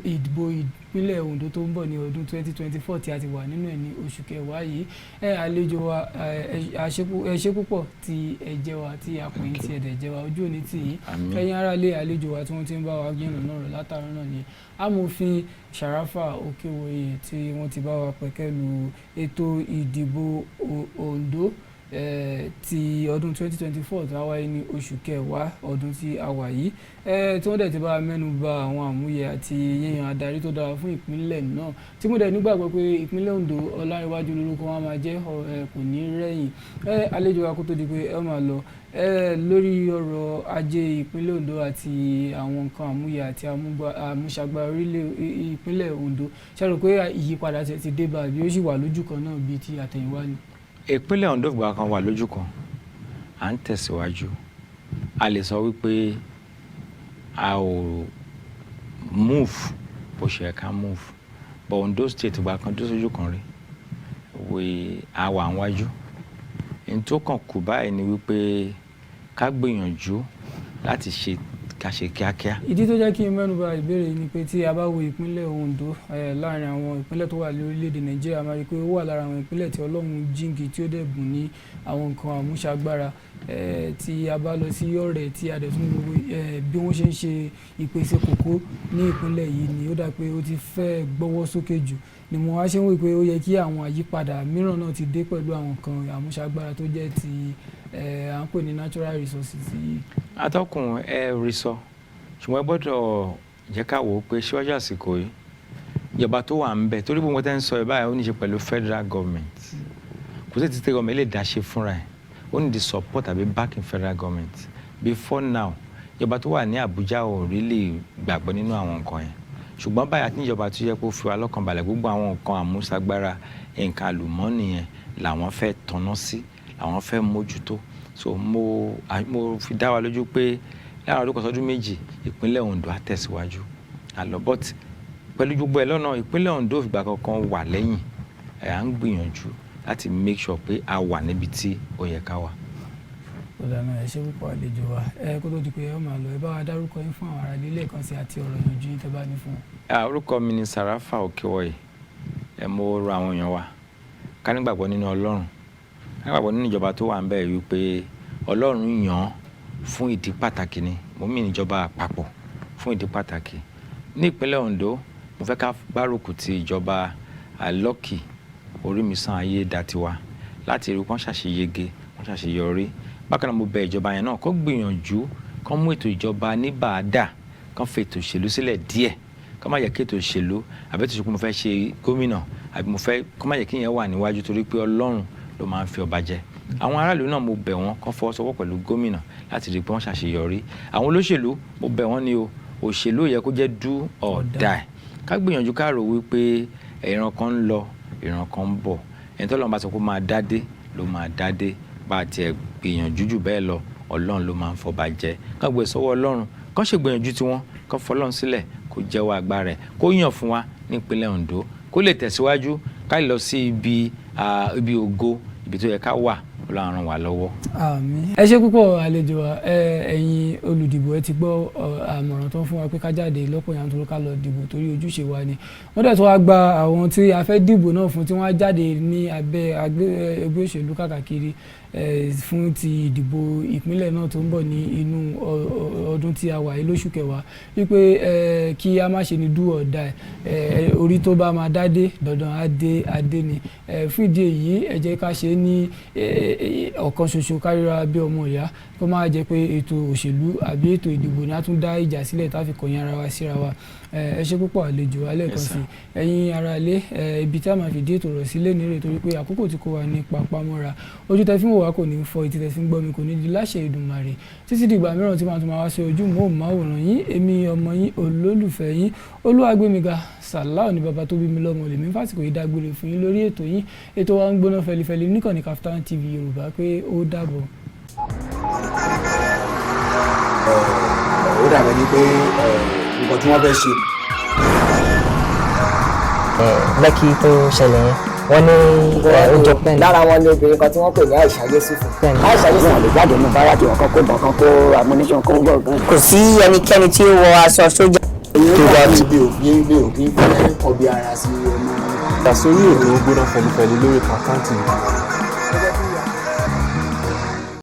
ìdìbò ìpínlẹ̀ Ondo tó ń bọ̀ ní ọdún 2024 tí a ti wà nínú ẹ̀ ní oṣù kẹwàá yìí. Àlejò wa, ẹ ṣé púpọ̀ tí ẹ jẹ́ wa, tí a pè yín, tí ẹ dẹ̀ jẹ́ wa. Ojú òní tì yín. Àmín. Ẹ̀yin ará ilé, àlejò wa tí wọ́n ti ń bá wa yànnà náà rẹ̀ látàárọ̀ náà ni Amòfin Sharafa Òkèwòye, tí wọ́n ti bá wa pẹ̀kẹ́lu ètò ìdìbò Ondo ti ọdún 2024 tó wáyé ní oṣù kẹwàá ọdún tí a wà yìí, tí wọ́n dẹ̀ ti bá wa mẹ́nu bà àwọn àmúyẹ àti yíyan adarí tó dára fún ìpínlẹ̀ náà, tí mo dẹ̀ nígbàgbọ́ pé ìpínlẹ̀ Ondo, Ọláńrewájú lórúkọ wọn máa jẹ́, kò ní rẹ̀yìn. Àlejò wa, kó tó di pé ẹ máa lọ, lórí ọrọ̀ ajé ìpínlẹ̀ Ondo àti àwọn nǹkan àmúyẹ àti àmúṣagbára orílẹ̀ ìpínlẹ̀ Ondo, ṣe rò pé ìyípadà ti dé bá, àbí ó sì wà lójú kan náà bíi ti àtẹ̀yìnwá ni? Ìpínlẹ̀ Ondo fìgbà kan wà lójú kan. À ń tẹ̀síwájú. A lè sọ wípé a ò move bó ṣe yẹ ká move, but Ondo State ìgbà kan dúró sójú kan rí, we a wà níwájú. N tó kàn kù báyìí ni wípé ká gbìyànjú láti ṣe, ká ṣe kíákíá. Ìdí tó jẹ́ kí n mẹ́nu bà ìbéèrè yìí ni pé tí a bá wo ìpínlẹ̀ Ondo, láàrin àwọn ìpínlẹ̀ tó wà lórílẹ̀‐èdè Nàìjíríà, máa rí i pé ó wà lára àwọn ìpínlẹ̀ tí Ọlọ́run jíǹkì, tí ó dẹ̀ bùn ní àwọn nǹkan àmúṣagbára. Tí a bá lọ sí Ọ̀rẹ́, tí a dẹ̀ tún wo bí wọ́n ṣe ń ṣe ìpèsè kòkó ní ìpínlẹ̀ yìí, ni ó dà pé ó ti fẹ́ gbọ́wọ́ sókè jù, ni mo wá ṣe ń wò pé ó yẹ kí àwọn àyípadà mìíràn náà ti dé pẹ̀lú àwọn nǹkan àmúṣagbára tó jẹ́ ti à ń pè ní natural resources yìí. Atọ́kùn, ẹ rí sọ, ṣùgbọ́n ẹ gbọ́dọ̀ jẹ́ ká wò ó pé síwájú àsìkò yìí, Ìjọba tó wà ń bẹ̀, torí gbogbo tẹ́ ń sọ ẹ̀ báyìí, ó ní í ṣe pẹ̀lú federal government. Kò sí ti state government lè dá ṣe fúnra ẹ̀. Ó ní the support àbí backing federal government. Before now, ìjọba tó wà ní Àbújá ò really gbàgbọ́ nínú àwọn nǹkan yẹn, ṣùgbọ́n báyìí àti níjọba tó yẹ kó fi wa lọ́kàn balẹ̀, gbogbo àwọn nǹkan àmúṣagbára, nǹkan àlùmọ́ọ́nì yẹn làwọn fẹ́ tanná sí, làwọn fẹ́ mójútó. So mo fi dá wa lójú pé láàrin ọdún kan sọdún 2, ìpínlẹ̀ Ondo á tẹ̀síwájú àlọ́. But pẹ̀lú gbogbo ẹ̀ lọ́nà, ìpínlẹ̀ Ondo ò fìgbà kankan wà lẹ́yìn ẹ̀. À ń gbìyànjú láti make sure pé a wà níbi tí ó yẹ ká wà. Ó dáná, ẹ ṣé púpọ̀, àlejò wa. Ẹ kó tó di pé ẹ máa lọ, ẹ bá wa dárúkọ yín fún àwọn ará ilé lẹ́ẹ̀kan sí àti ọ̀rọ̀ ìyànjú yín tẹ́ bá ní fún wọn. Orúkọ mi ni Sàráfà Òkèwọ̀yì. Ẹ mo rọ àwọn èèyàn wa ká nígbàgbọ́ nínú Ọlọ́run, ká nígbàgbọ́ nínú ìjọba tó wà ń bẹ̀, wípé Ọlọ́run yàn án fún ìdí pàtàkì ni. Mo mì níjọba àpapọ̀ fún ìdí pàtàkì ní ìpínlẹ̀ Ondo. Mo fẹ́ ká gbárùkù ti ìjọba Lucky Orímisan Ayédàtiwa láti rí wọ́n ṣàṣeyege, wọ́n ṣàṣeyọrí. Bákan náà, mo bẹ̀ ìjọba yẹn náà kó gbìyànjú kó mú ètò ìjọba ní bàádà, kó fi ètò òṣèlú sílẹ̀ díẹ̀, kó má jẹ́ kí ètò òṣèlú àbí ètò òṣèlú, mo fẹ́ ṣe gómìnà àbí mo fẹ́, kó má jẹ́ kí ìyẹn wà níwájú, torí pé Ọlọ́run ló máa ń fi ọba jẹ. Àwọn aráàlú náà, mo bẹ̀ wọ́n kó fọwọ́sowọ́pọ̀ pẹ̀lú gómìnà láti rí i pé wọ́n ṣàṣeyọrí. Àwọn olóṣèlú, mo bẹ̀ wọ́n ní o, òṣèlú yẹ kó jẹ́ do or die. Ká gbìyànjú ká rò wípé ìran kan ń lọ, ìran kan ń bọ̀. Ẹni tó lọ́n bá sọ pé ó máa dádé ló máa dádé. Bá a tiẹ̀ gbìyànjú jù bẹ́ẹ̀ lọ, Ọlọ́run ló máa ń fọba jẹ. Ká gbé sọ́wọ́ Ọlọ́run, kán ṣe gbìyànjú tiwọn, kán fọlọ́run sílẹ̀ kó jẹ́wọ́ agbára ẹ̀, kó yàn fún wa nípínlẹ̀ Ondo, kó lè tẹ̀síwájú, ká lè lọ sí ibi ògo, ibi tó yẹ ká wà. Ọlọ́run ràn wá lọ́wọ́. Àmín. Ẹ ṣé púpọ̀, àlejò wa. Ẹ̀yin olùdìbò, ẹ ti gbọ́ àmọ̀ràn tó ń fún wa pé ká jáde lọ́pọ̀ yanturu, ká lọ dìbò, torí ojúṣe wa ni. Wọ́n dẹ̀ tó wá gba àwọn tí a fẹ́ dìbò náà fún, tí wọ́n á jáde ní abẹ́ ẹgbẹ́ òṣèlú káàkiri fún ti ìdìbò ìpínlẹ̀ náà tó ń bọ̀ ní inú ọdún tí a wà yìí lóṣù kẹwàá, wípé kí a má ṣe ní do or die. Orí tó bá máa dádé, dandan á dé adé ni. Fún ìdí èyí, ẹ jẹ́ ká ṣe é ní ọ̀kan ṣoṣo, káríra bí ọmọ ìyá, kó má jẹ́ pé ètò òṣèlú àbí ètò ìdìbò ni a tún dá ìjà sílẹ̀ tá a fi kọ̀yìn ara wa síra wa. Ẹ ṣé púpọ̀, àlejò wa, lẹ́ẹ̀kan sí. Ẹ̀yin ará ilé, ibi tí a máa fi dé ètò rọ̀ sílé nírè, torí pé àkókò tí kò wà ní papamọ́ra. Ojú tẹ fi ń wò wá kò ní fọ́, etí tẹ fi ń gbọ́ mi kò ní di láṣẹ Èdùmàrè. Títí dìgbà mìíràn tí màá tún máa wá sí ojú móhùnmáwòrán yín, èmi ọmọ yín, olólùfẹ́ yín, Olúwagbémiga Sàláù ní bàbá tó bí mi lọ́mọ lèmi fásitì yìí dágbére fún yín lórí ètò yín, ètò wa ń gbóná fẹlifẹli níkànnì Kaftan TV Yorùbá, pé ó dàbọ̀. Ó dàbẹ̀ ni pé nǹkan tí wọ́n fẹ́ ṣe. Lẹ́kì tó ṣẹlẹ̀ yẹn, wọ́n ní ó jọ pẹ́ẹ́nì. Lára wọn ni obìnrin kan tí wọ́n pè ní Aisha Yesufu. Aisha Yesufu. Wọn lè jáde nínú báràkì wọn, kán kó ìbọn, kan kó ammunition, kó gbọ̀ngàn. Kò sí ẹnikẹ́ni tí ó wọ aṣọ sójà. Tó bá ti mi ò kí ń fẹ́ kọbi ara sí ọmọ. Sórí ètò Ó Gbóná Fẹlifẹli lórí Kaftan TV.